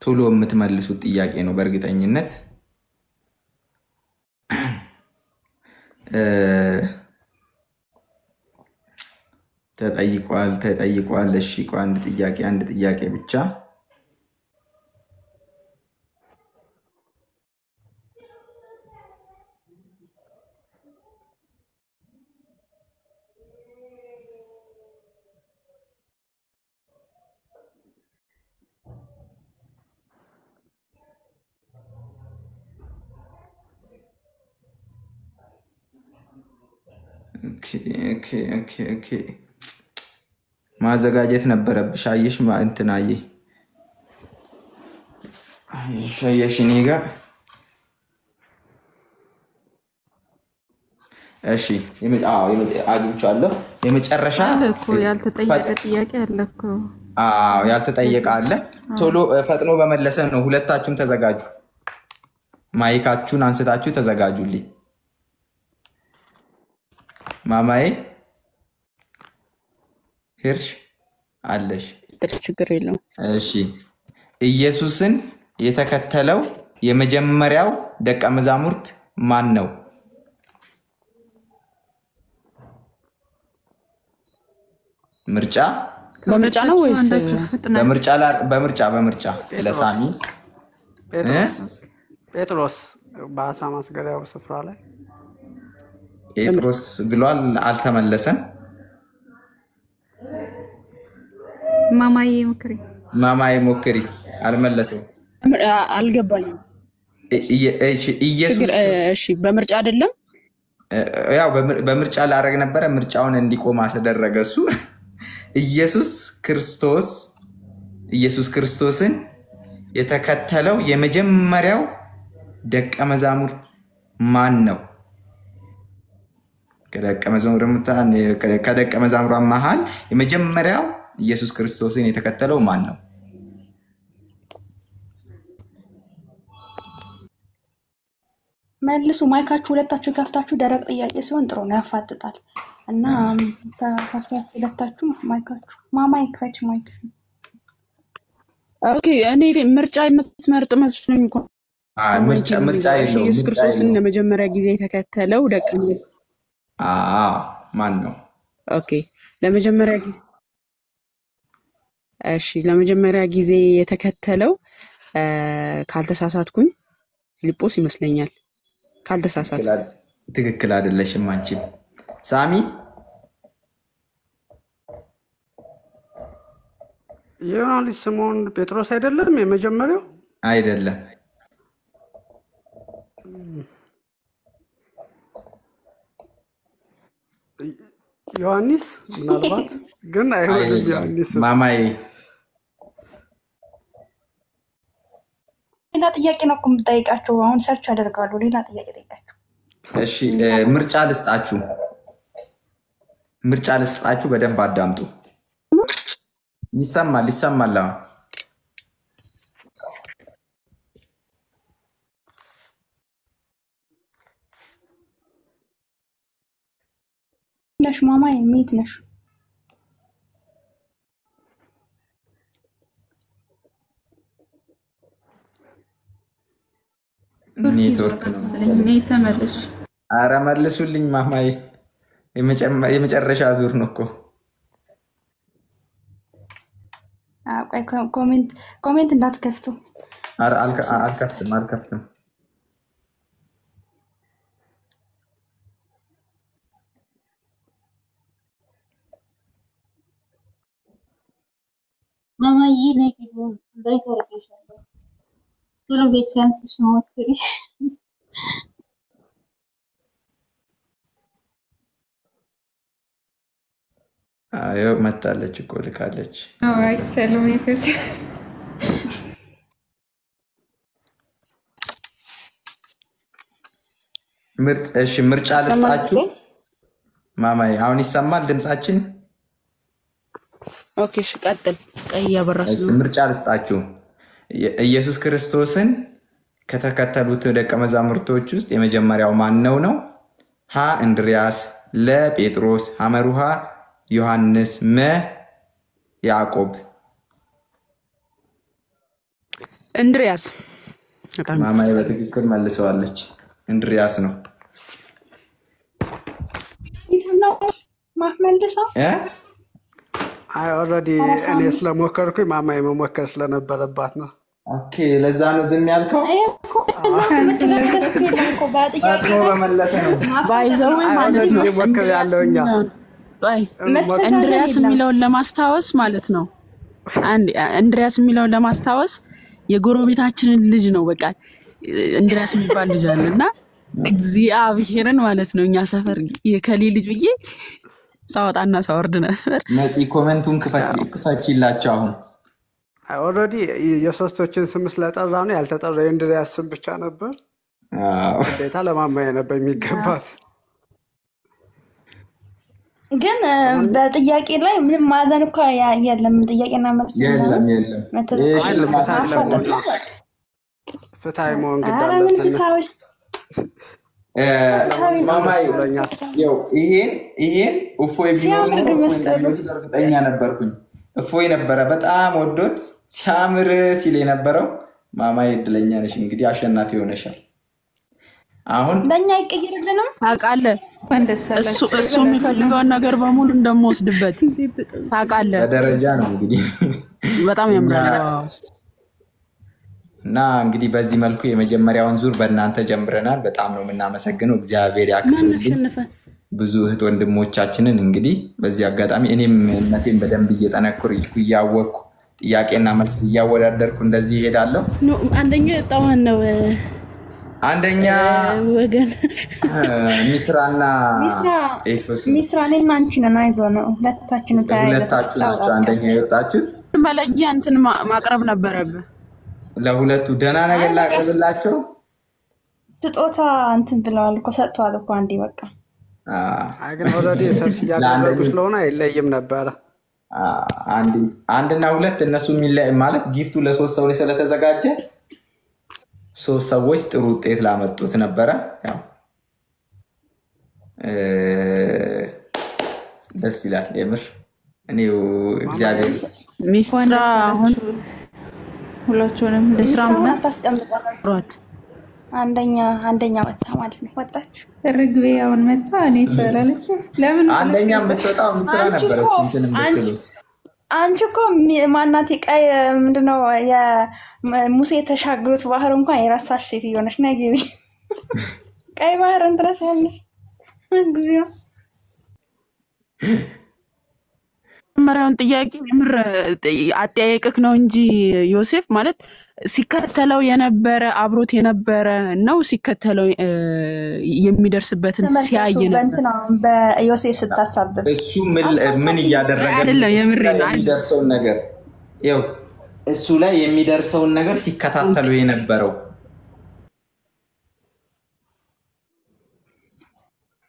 ቶሎ የምትመልሱት ጥያቄ ነው በእርግጠኝነት። ተጠይቋል ተጠይቋል። እሺ ቆይ አንድ ጥያቄ አንድ ጥያቄ ብቻ። Okay okay okay okay ማዘጋጀት ነበረብሽ። አየሽ እንትናዬ እሺ፣ እኔ ጋር እሺ፣ አዎ፣ አግኝቼዋለሁ። የመጨረሻ አለ እኮ ያልተጠየቀ ጥያቄ አለ እኮ። አዎ፣ ያልተጠየቀ አለ። ቶሎ ፈጥኖ በመለሰ ነው። ሁለታችሁም ተዘጋጁ። Mic ኣችሁን አንስታችሁ ተዘጋጁልኝ። ማማዬ ሂርሽ አለሽ? ችግር የለውም። እሺ፣ ኢየሱስን የተከተለው የመጀመሪያው ደቀ መዛሙርት ማን ነው? ምርጫ በምርጫ ነው ከሁለታችሁ ወይስ አንዳችሁ ፍጥነት በምርጫ በምርጫ በምርጫ ጴጥሮስ ለሳሚ እ? ጴጥሮስ ጴጥሮስ በአሳ ማስገሪያው ስፍራ ላይ ጴጥሮስ ብሏል፣ አልተመለሰም። ማማዬ ምክሪ ማማዬ ሞክሪ፣ አልመለሰም። አልገባኝም። እሺ፣ ኢየሱስ ችግር እሺ፣ በምርጫ አይደለም። ያው በምርጫ ላደርግ ነበረ፣ ምርጫውን እንዲቆም አስደረገ እሱ። ኢየሱስ ክርስቶስ ኢየሱስ ክርስቶስን የተከተለው የመጀመሪያው ደቀ መዛሙርት ማን ነው? ከደቀ መዛሙርት መሃል የመጀመሪያው ኢየሱስ ክርስቶስን የተከተለው ማን ነው? መልሱ። Mic ኣችሁ ሁለታችሁ ከፍታችሁ ደረቅ ጥያቄ ሲሆን ጥሩ ነው፣ ያፋጥጣል። እና ከፍታችሁ ሁለታችሁ mic ኣችሁ ማማ ይክፈች mic። Okay፣ እኔ ምርጫ የምትመርጥ መስሎኝ እኮ አይ፣ ነው ምርጫ Mic ን ምርጫ የሚይዘው። እሺ፣ የለውም፣ ኢየሱስ ምርጫ ክርስቶስን የለውም። ለመጀመሪያ ጊዜ የተከተለው ደቀ መዛሙርት አዎ፣ ማን ነው? Okay፣ ለመጀመሪያ ጊዜ እሺ፣ ለመጀመሪያ ጊዜ የተከተለው ካልተሳሳትኩኝ ፊልጶስ ይመስለኛል። ካልተሳሳትኩ ትክክል አይደለሽም አንቺም። ሳሚ የዮና ልጅ ስምዖን ጴጥሮስ አይደለም የመጀመሪያው? አይደለም። ዮሐንስ ምናልባት ግን አይሆንም። አይደለም። ዮሐንስም ማማዬ ሌላ ጥያቄ ነው እኮ የምጠይቃቸው። አሁን search ያደርጋሉ። ሌላ ጥያቄ ጠይቃቸው። እሺ፣ ምርጫ ልስጣችሁ፣ ምርጫ ልስጣችሁ። በደንብ አዳምጡ። ይሰማል፣ ይሰማል። አሁን ነሽ ማማ mute ነሽ። ኔትወርክ ነው መሰለኝ። ተመልሽ። አረ መልሱልኝ ማማዬ፣ የመጨረሻ ዙር ነው እኮ። ቆይ comment እንዳትከፍቱ። አረ አልከፍትም፣ አልከፍትም። ማማዬ ነይ ግቢ፣ invite አድርጌሻለሁ። ቶሎ በ chance ሽ ሞክሪ። ይኸው መታለች እኮ ልካለች። አይቻልም። ይፈስ እሺ ምርጫ ልስጣችሁ ማማዬ። አሁን ይሰማል ድምጻችን? Okay፣ እሺ ቀጥል። ቀይ እያበራ እሺ፣ ስለሆነ ምርጫ ልስጣችሁ። ኢየሱስ ክርስቶስን ከተከተሉት ደቀ መዛሙርቶች ውስጥ የመጀመሪያው ማን ነው ነው? ሀ እንድሪያስ፣ ለ ጴጥሮስ፣ ሐመሩሃ ዮሐንስ፣ መ ያዕቆብ። እንድሪያስ። በጣም ማማዬ በትክክል መልሰዋለች። እንድሪያስ ነው። ነው ማመልሰው እ? አይ already እኔ ስለሞከርኩኝ ማማዬ መሞከር ስለነበረባት ነው። Okay፣ ለዛ ነው ዝም ያልከው። ይሄ እኮ እዛ መተጋገዝ እኮ የለም እኮ በጥያቄ ፈጥኖ ላይ በመለሰ ነው። By the way አይ ማለት already ነው እየሞከር እንድሪያስ ያለው እኛ የሚለውን ቆይ መተዛዘን እንድሪያስ የለም። የሚለውን ለማስታወስ ማለት ነው። አንድ እንድሪያስ የሚለውን ለማስታወስ የጎረቤታችንን ልጅ ነው። በቃ እንድሪያስ የሚባል ልጅ አለ እና እግዚአብሔርን ማለት ነው እኛ ሰፈር የከሌ ልጅ ብዬ ሳወጣና ሳወርድ ነበር። ነፂ comment ኡን ክፈችላቸው አሁን። Already የሶስቶችን ስም ስለጠራ ነው ያልተጠራ የእንድሪያስ ስም ብቻ ነበር። አዎ። ግዴታ ለማማዬ ነበር የሚገባት። ግን በጥያቄ ላይ ምንም ማዘን እኮ የለም። ጥያቄና መልስ የለም ምናምን የለም፣ ይህ አይ ሽልማት ፍትሐዊ ማፋጠጥ ለመሆን ነው በቃ። ፍትሐዊ መሆን ግድ ኧረ ምን አለብን። ፍትሐዊ እ፣ ፍትሐዊ ለመሆን ደስ ማማዬ ብሎኛል። ያው ይሄን እፎይ ቢኖር ሲያምር ኖሮ ግን እፎይ መስቀሉ እንደሚወስድ እርግጠኛ ነበርኩኝ። እፎይ ነበረ በጣም ወዶት ሲያምር ሲል የነበረው። ማማዬ እድለኛ ነሽ፣ እንግዲህ አሸናፊ ሆነሻል። አሁን ለእኛ አይቀየርልንም። ታውቃለህ፣ እንኳን ደስ እሱ አላችሁ። እሱ የሚፈልገውን ነገር በሙሉ እንደምወስድበት ታውቃለህ። በደረጃ ነው እንግዲህ በጣም እኛ ያምራል። Wow። እና እንግዲህ በዚህ መልኩ የመጀመሪያውን ዙር በእናንተ ጀምረናል። በጣም ነው የምናመሰግነው። እግዚአብሔር ማን ያክብርልን። አሸነፈ? ብዙ እህት ወንድሞቻችንን እንግዲህ በዚህ አጋጣሚ እኔም እምነቴን በደንብ እየጠነከርኩ እያወቅኩ ጥያቄና መልስ እያወዳደርኩ እንደዚህ ይሄዳለሁ። No አንደኛ የወጣው ማን ነው? አንደኛ ወገን ሚስራና ሚስራ ኤፌሶን ሚስራ እኔና አንቺ ነን። አይዞህ ነው ሁለታችን ተያይዘን ሁለታችሁ ናቸው አንደኛ የወጣችሁት። መለያ እንትን ማቅረብ ነበረብህ። ለሁለቱ ደህና ነገር አይ በቃ ላቅርብላቸው። ስጦታ እንትን ብለዋል እኮ ሰጥተዋል እኮ አንዴ በቃ አይ ግን already search እያደረጉ ለአንደኞች ስለሆነ አይለይም ነበረ። አንድና ሁለት እነሱ የሚለይ ማለት gift ኡ ለሶስት ሰው ስለተዘጋጀ ሶስት ሰዎች ጥሩ ውጤት ላመጡት ነበረ። ያው እ፣ ደስ ይላል የምር እኔው ማማዬ እግዚአብሔር እንኳን ሚስራ ደስ አሁን አላችሁ ሁላችሁንም ደስ ሚስራ አሁን ብሎናል። አታስቀምጠንም። ሯት አንደኛ አንደኛ ወጣ ማለት ነው። ወጣች። ርግቤ አሁን መጣ እኔ ስላለች ለምን ብለሽ አንደኛ ወጣሽ? የምትወጣው ሚስራ አንቺ እኮ ነበረች። እንትን አንቺ ብትሉ አንቺ እኮ ማናት ቀይ ምንድነው የሙሴ የተሻገሩት ባህር እንኳን የረሳሽ ሴትዮ ነሽ። ነይ ግቢ። ቀይ ባህርን ትረሻለሽ። እግዚኦ መጀመሪያውን ጥያቄ የምር አጠያየቅክ ነው እንጂ ዮሴፍ ማለት ሲከተለው የነበረ አብሮት የነበረ ነው ሲከተለው የሚደርስበትን ሲያይ ተመልከቱ። ነበር። በእንትና በዮሴፍ ስታሳብብ እሱ ምን አታሳብቢ። እያደረገ አይደለም፣ እሱ የምሬ ላይ ነው። የሚደርሰውን ነገር ይኸው እሱ ላይ የሚደርሰውን ነገር ሲከታተሉ የነበረው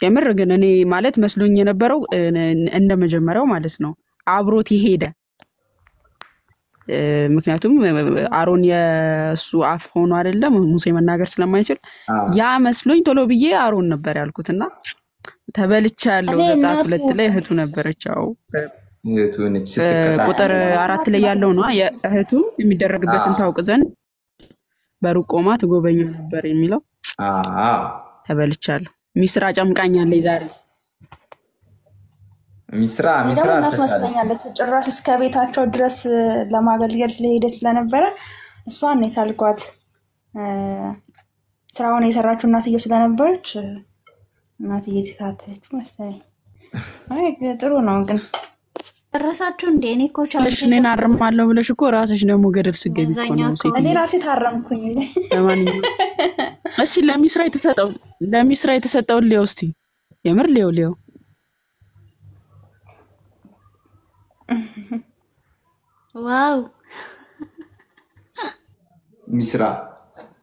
የምር ግን እኔ ማለት መስሎኝ የነበረው እንደ መጀመሪያው ማለት ነው አብሮት የሄደ ምክንያቱም አሮን የእሱ አፍ ሆኖ አይደለም ሙሴ መናገር ስለማይችል ያ መስሎኝ ቶሎ ብዬ አሮን ነበር ያልኩት እና ተበልቻለሁ። እኔ ዘጸአት እናቱ 2 ላይ እህቱ ነበረች። አዎ እህቱ ነች ስትከታተል ቁጥር 4 ላይ ያለው ነው የእህቱ የሚደረግበትን ታውቅ ዘንድ በሩቅ ቆማ ትጎበኘው ነበር የሚለው ተበልቻለሁ። ሚስራ ጨምቃኛለች ዛሬ። ሚስራ እኔ ሚስራ ደግሞ እናቱ አልፈሳለች። መስለኛለች። ጭራሽ እስከ ቤታቸው ድረስ ለማገልገል ስለሄደች ስለነበረ እሷን ነው የሳልኳት። ስራውን የሰራችው እናትየው ስለነበረች እናትዬ የተከታተለችው መሰለኝ። አይ ጥሩ ነው ግን ጨረሳችሁ እንዴ? እኔ እኮ ብለሽ ቻርጅ እኔን አርማለሁ ብለሽ እኮ ራስሽ ደግሞ ገደል ስገቢ እኮ በዛኛው ነው account እኔ ሴትዮ። ራሴ ታረምኩኝ። ለማንኛውም እስኪ ለሚስራ የተሰጠውን ሊየው እስኪ የምር ሊየው ሊየው Wow ሚስራ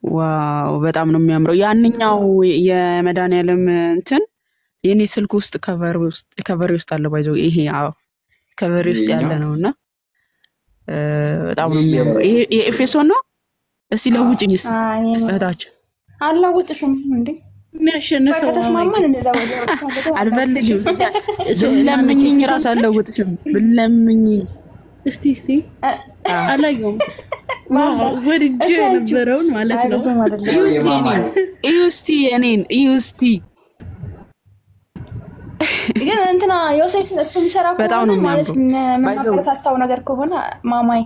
Wow በጣም ነው የሚያምረው። ያንኛው የመድኃኒዓለም እንትን የኔ ስልክ ውስጥ cover ውስጥ አለ ባይዘው ይሄ አዎ cover ውስጥ ያለ ይሄኛው ነው እና በጣም ነው ይሄ የሚያምረው። ይሄ የኤፌሶን ነው። እስቲ ለውጭኝ እስቲ አይ እህታችን አልለውጥሽም እንዴ የሚያሸንፈው ማማዬ ከተስማማን እንለውጥ። አልፈልግም። ማነች ብለምኝኝ ኤፌሶን ራሱ ነች? አልለውጥሽም። ብለምኝኝ እስቲ እስቲ አላየውም። Wow ወድጄ እስቲ አንቺ የነበረውን ማለት አይ ነው። ብዙም አይደለም። እዩ እስቲ የማማዬ የኔን እዩ እስቲ የኔን እዩ እስቲ ግን እንትና ዮሴፍ እሱ የሚሰራ በጣም ከሆነ ነው ማለት የሚያምረው። ባይዘው የምናበረታታው ነገር ከሆነ ማማይ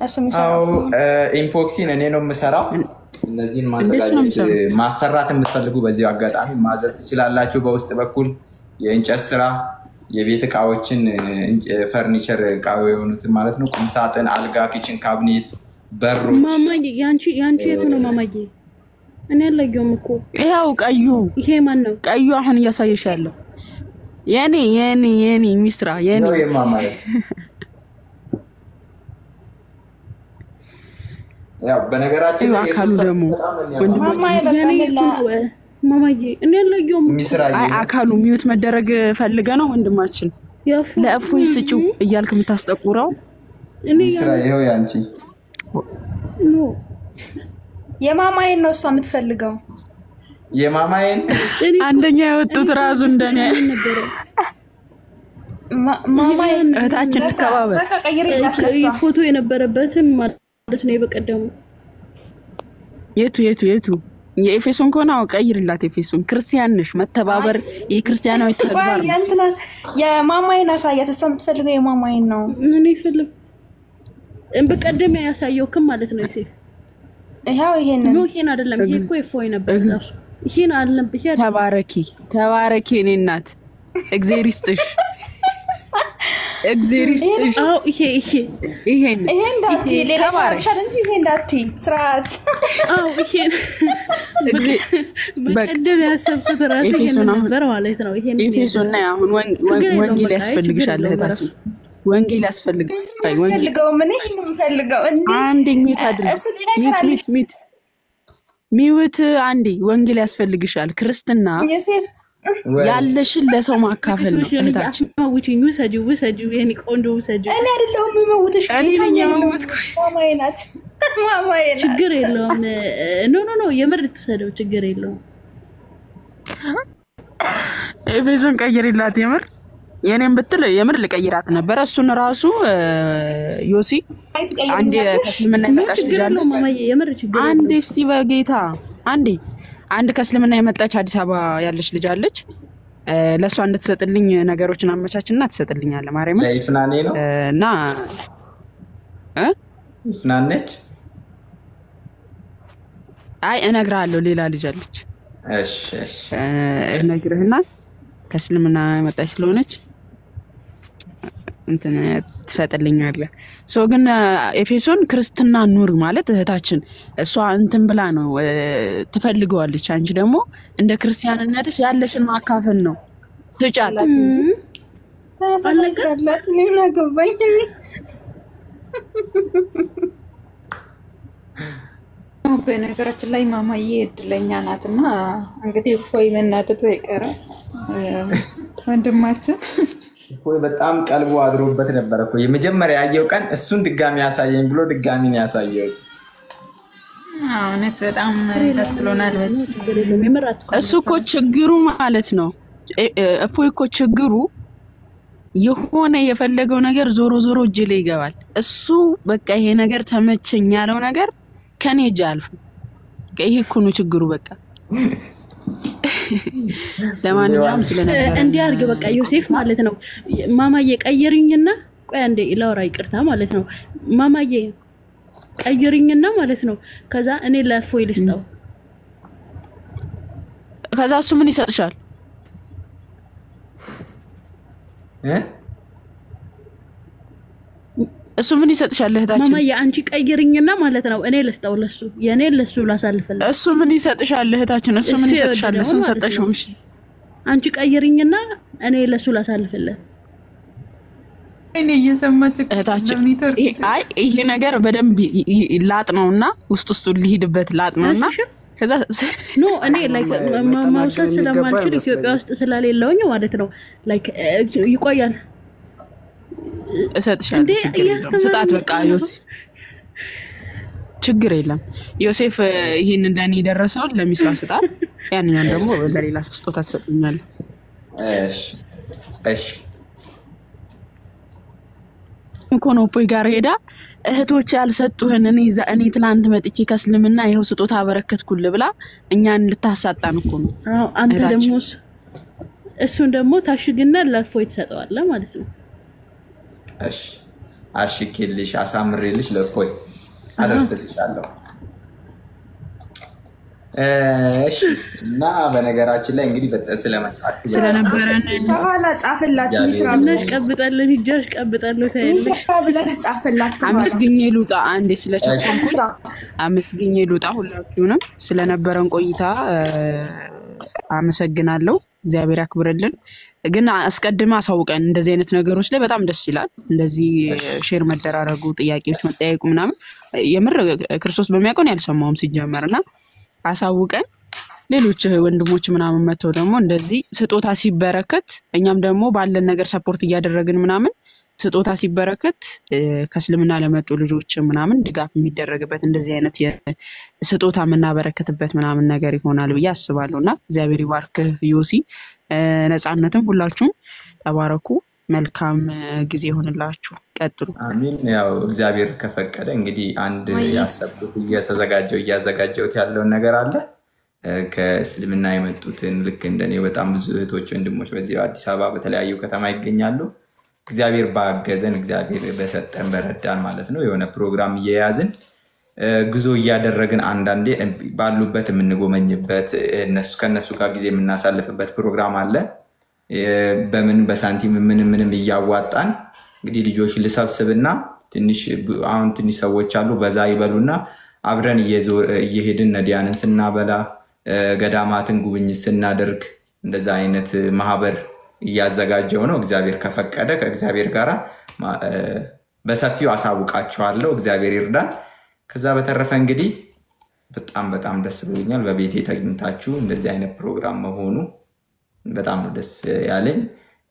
እሱ የሚሰራ አዎ ከሆነ epoxy ን እኔ ነው የምሰራው። እነዚህን እንደሱ ነው ማዘጋጀት የሚሰሩት። ማሰራት የምትፈልጉ በዚሁ አጋጣሚ ማዘዝ ትችላላችሁ። በውስጥ በኩል የእንጨት ስራ፣ የቤት እቃዎችን፣ ፈርኒቸር እቃ የሆኑትን ማለት ነው፣ ቁምሳጥን፣ አልጋ፣ kitchen cabinet፣ በሮች ማማዬ ያንቺ የቱ ነው ማማዬ? እኔ አላየውም እኮ ይኸው ቀዩ ይሄ ማን ነው? ቀዩ አሁን እያሳየሽ ያለው የኔ የኔ የኔ ሚስራ የኔ ነው የማማዬ። ያው በነገራችን እዩ ላይ አካሉ የሶስታችሁ ደግሞ በጣም ነው የሚያምረው። ወንድማችን ማማዬ በቃ የኔ ምን የቱ ነው ማማዬ? እኔ አላየሁም እኮ ሚስራዬ አይ አካሉ mute መደረግ ፈልገ ነው ወንድማችን። የእፎ ለእፎይ ስጪው እያልክ የምታስጠቁረው እኔ ሚስራ ይኸው ያንቺ No የማማዬን ነው እሷ የምትፈልገው። የማማዬን እኔ እኮ አንደኛ እኔ የወጡት እኮ ራሱ እንደኔ ይሄን ነበረ ማማዬ እህታችን በቃ እንከባበር። በቃ ቀይሪላት ለእሷ። ፎቶ የነበረበትን ማለት ነው የበቀደሙ የቱ የቱ የቱ የኤፌሶን ከሆነ አዎ ቀይርላት። ኤፌሶን ክርስቲያን ነሽ፣ መተባበር የክርስቲያናዊ ቆይ ተግባር ነው። የእንትናን የማማዬን አሳያት። እሷ የምትፈልገው የማማዬን ነው። እኔ ይፈልግ በቀደም ያሳየውክም ማለት ነው ዮሴፍ። ይኸው ይሄንን No ይሄን አይደለም። ይሄ እኮ የፎይ ነበር ራሱ ይሄን አይደለም። ይሄ አይደለም። ተባረኪ ተባረኪ፣ የኔ እናት እግዜር ይስጥሽ፣ እግዜር ይስጥሽ። አዎ ይሄ ይሄ ይሄን ይሄ እንዳትዪ ሌላ ተባረኪ። ይሰራልሻል እንጂ ይሄ እንዳትዪ ስርዓት። አዎ ይሄን እግዜ- በቃ በቀደም ያሰብኩት ራሱ ኤፌሶን ይሄንን አሁን ነበር ማለት ነው። ይሄንን ኤፌሶን ነይ አሁን ችግር የለውም ወንጌል በቃ አይ ችግር ያስፈልግሻል የለውም እህታችን፣ ራሱ ወንጌል ያስፈልግሻል። ወንጌል የምፈልገው ምን ይሄን ነው የምፈልገው እንዴ? አንዴ mute አድርጊ። እሱ ሌላ mute ይሰራልሽ mute mute mute አንዴ ወንጌል ያስፈልግሻል። ክርስትና ዮሴፍ ወይ ያለሽን ለሰው ማካፈል ነው እህታችን። አትመውችኝ፣ ውሰጂው፣ ውሰጂው፣ የኔ ቆንጆ ውሰጂው። እኔ አይደለሁም የምመውትሽ፣ እኔ ጌታ ነኝ አይደለሁም። የመወትኩሽ። ማማዬ ናት፣ ማማዬ ናት። ችግር የለውም። No no no የምር ትውሰደው፣ ችግር የለውም። ኤፌሶን ቀይሪላት። የምር የኔን ብትል የምር ልቀይራት ነበረ። እሱን ራሱ ዮሲ አይ አንዴ ትቀይሪኛለሽ? ከእስልምና No የመጣች ልጅ ችግር አለች። የለውም ማማዬ፣ የምር ችግር አንዴ የለውም። እስቲ በጌታ አንዴ አንድ ከእስልምና የመጣች አዲስ አበባ ያለች ልጅ አለች። ለእሷ እንድትሰጥልኝ ነገሮችን አመቻችና ትሰጥልኛለህ። ማርያምን ለይፍናኔ ነው እና እ? ይፍናነች። አይ እነግርሃለሁ፣ ሌላ ልጅ አለች። እሺ እሺ እነግርህና ከእስልምና የመጣች ስለሆነች እንትን ትሰጥልኛለህ። So ግን ኤፌሶን ክርስትና ኑር ማለት እህታችን እሷ እንትን ብላ ነው ትፈልገዋለች። አንቺ ደግሞ እንደ ክርስቲያንነትሽ ያለሽን ማካፈል ነው። ስጫት። ተመሳሳይ አለቀ። ስራ አላት። እኔ ምን አገባኝ? እኔ በነገራችን ላይ ማማዬ እድለኛ ናት እና እንግዲህ እፎይ መናደዱ አይቀርም ወንድማችን። እፎይ በጣም ቀልቦ አድሮበት ነበረ እኮ የመጀመሪያ ያየው ቀን እሱን ድጋሚ ያሳየኝ ብሎ ድጋሚ ነው ያሳየው። አዎ፣ እውነት በጣም ደስ ብሎናል። ችግር የለውም የምር አትስማ። እሱ እኮ ችግሩ ማለት ነው እፎይ እኮ ችግሩ የሆነ የፈለገው ነገር ዞሮ ዞሮ እጅ ላይ ይገባል። እሱ በቃ ይሄ ነገር ተመቸኝ ያለው ነገር ከኔ እጅ አያልፍም። በቃ ይሄ እኮ ነው ችግሩ። በቃ ለማንኛውም ስለነበረን እንዲህ አድርግ በቃ ዮሴፍ ማለት ነው። ማማዬ ቀይርኝና፣ ቆይ አንዴ ላውራ ይቅርታ ማለት ነው። ማማዬ ቀይርኝና ማለት ነው። ከዛ እኔ ለእፎይ ልስጠው። ከዛ እሱ ምን ይሰጥሻል? እ? እሱ ምን ይሰጥሻል እህታችን? ማማዬ አንቺ ቀይርኝና ማለት ነው። እኔ ልስጠው ለሱ፣ የእኔ ለሱ ላሳልፍለት። እሱ ምን ይሰጥሻል እህታችን? እሱ ምን እሱ ይሰጥሻል? የወደደውን እሱን ማለት ሰጠሽው። ነው። እሺ አንቺ ቀይርኝና እኔ ለሱ ላሳልፍለት። እኔ እየሰማች እኮ እህታችን ኔትወርክ አይ ይሄ ነገር በደንብ ላጥ ነውና ውስጥ ውስጡ ሊሄድበት ላጥ ነውና አያስብሽም? ከዛ No እኔ like መጠናቀር መውሰድ የሚገባ ስለማልችል ኢትዮጵያ አይመስለኝም። ውስጥ ስለሌለውኝ ማለት ነው። Like ይቆያል እሰጥሻለሁ፣ እንዴ ችግር የለውም። ስጣት እያስተማረኝ በቃ እኮ ነው። ዮሲ፣ ችግር የለም ዮሴፍ። ይህንን ለእኔ የደረሰውን ለሚስራ ስጣት፣ ያንኛውን ደግሞ ለሌላ ስጦታ ትሰጡኛለህ። እሺ እሺ እኮ ነው እፎይ ጋር ሄዳ እህቶች ያልሰጡህን እኔ እኔ ትላንት መጥቼ ከእስልምና ይኸው ስጦታ አበረከትኩልህ ብላ እኛን ልታሳጣን እኮ ነው አዎ አንተ እህታችን። ደግሞ እሱን ደግሞ ታሽግና ለእፎይ ትሰጠዋለህ ማለት ነው። እሺ አሽጌልሽ አሳምሬልሽ ለእፎይ አደርስልሻለሁ። እሺ እና በነገራችን ላይ እንግዲህ ስለመጣችሁ ስለነበረን ከኋላ ጻፍላት ሚስራ ብለህ እናሽቀብጣለን፣ ሂጅ አሽቀብጣለሁ ታያለሽ። ሚስራ ብለህ ጻፍላት ከኋላ አመስግኜ ልውጣ። አንዴ ስለቸኮልኩኝ ሚስራ አመስግኜ ልውጣ። ሁላችሁንም ስለነበረን ቆይታ አመሰግናለሁ። እግዚአብሔር ያክብርልን። ግን አስቀድመ አሳውቀን እንደዚህ አይነት ነገሮች ላይ በጣም ደስ ይላል። እንደዚህ share መደራረጉ፣ ጥያቄዎች መጠያየቁ ምናምን የምር ክርስቶስ በሚያውቀውን ያልሰማውም ሲጀመር እና አሳውቀን ሌሎች ወንድሞች ምናምን መጥተው ደግሞ እንደዚህ ስጦታ ሲበረከት እኛም ደግሞ ባለን ነገር support እያደረግን ምናምን ስጦታ ሲበረከት ከእስልምና ለመጡ ልጆች ምናምን ድጋፍ የሚደረግበት እንደዚህ አይነት ስጦታ የምናበረከትበት ምናምን ነገር ይሆናል ብዬ አስባለሁ። እና እግዚአብሔር ይባርክህ ዮሲ፣ ነፃነትም፣ ሁላችሁም ተባረኩ። መልካም ጊዜ ይሆንላችሁ። ቀጥሉ። አሚን። ያው እግዚአብሔር ከፈቀደ እንግዲህ አንድ ወይ ያሰብኩት እየተዘጋጀው እያዘጋጀሁት ያለውን ነገር አለ። ከእስልምና የመጡትን ልክ እንደኔ በጣም ብዙ እህቶች ወንድሞች በዚህ በአዲስ አበባ በተለያዩ ከተማ ይገኛሉ። እግዚአብሔር ባገዘን እግዚአብሔር በሰጠን በረዳን ማለት ነው የሆነ ፕሮግራም እየያዝን ጉዞ እያደረግን አንዳንዴ ባሉበት የምንጎበኝበት ከእነሱ ጋር ጊዜ የምናሳልፍበት ፕሮግራም አለ። በምን በሳንቲም ምንም ምንም እያዋጣን እንግዲህ ልጆች ልሰብስብና ትንሽ አሁን ትንሽ ሰዎች አሉ በዛ ይበሉና አብረን እየሄድን ነዲያንን ስናበላ ገዳማትን ጉብኝት ስናደርግ እንደዛ አይነት ማህበር እያዘጋጀው ነው። እግዚአብሔር ከፈቀደ ከእግዚአብሔር ጋር በሰፊው አሳውቃችኋለሁ። እግዚአብሔር ይርዳን። ከዛ በተረፈ እንግዲህ በጣም በጣም ደስ ብሎኛል። በቤቴ ተገኝታችሁ እንደዚህ አይነት ፕሮግራም መሆኑ በጣም ነው ደስ ያለኝ።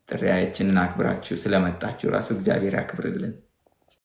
ጥሪያችንን አክብራችሁ ስለመጣችሁ ራሱ እግዚአብሔር ያክብርልን።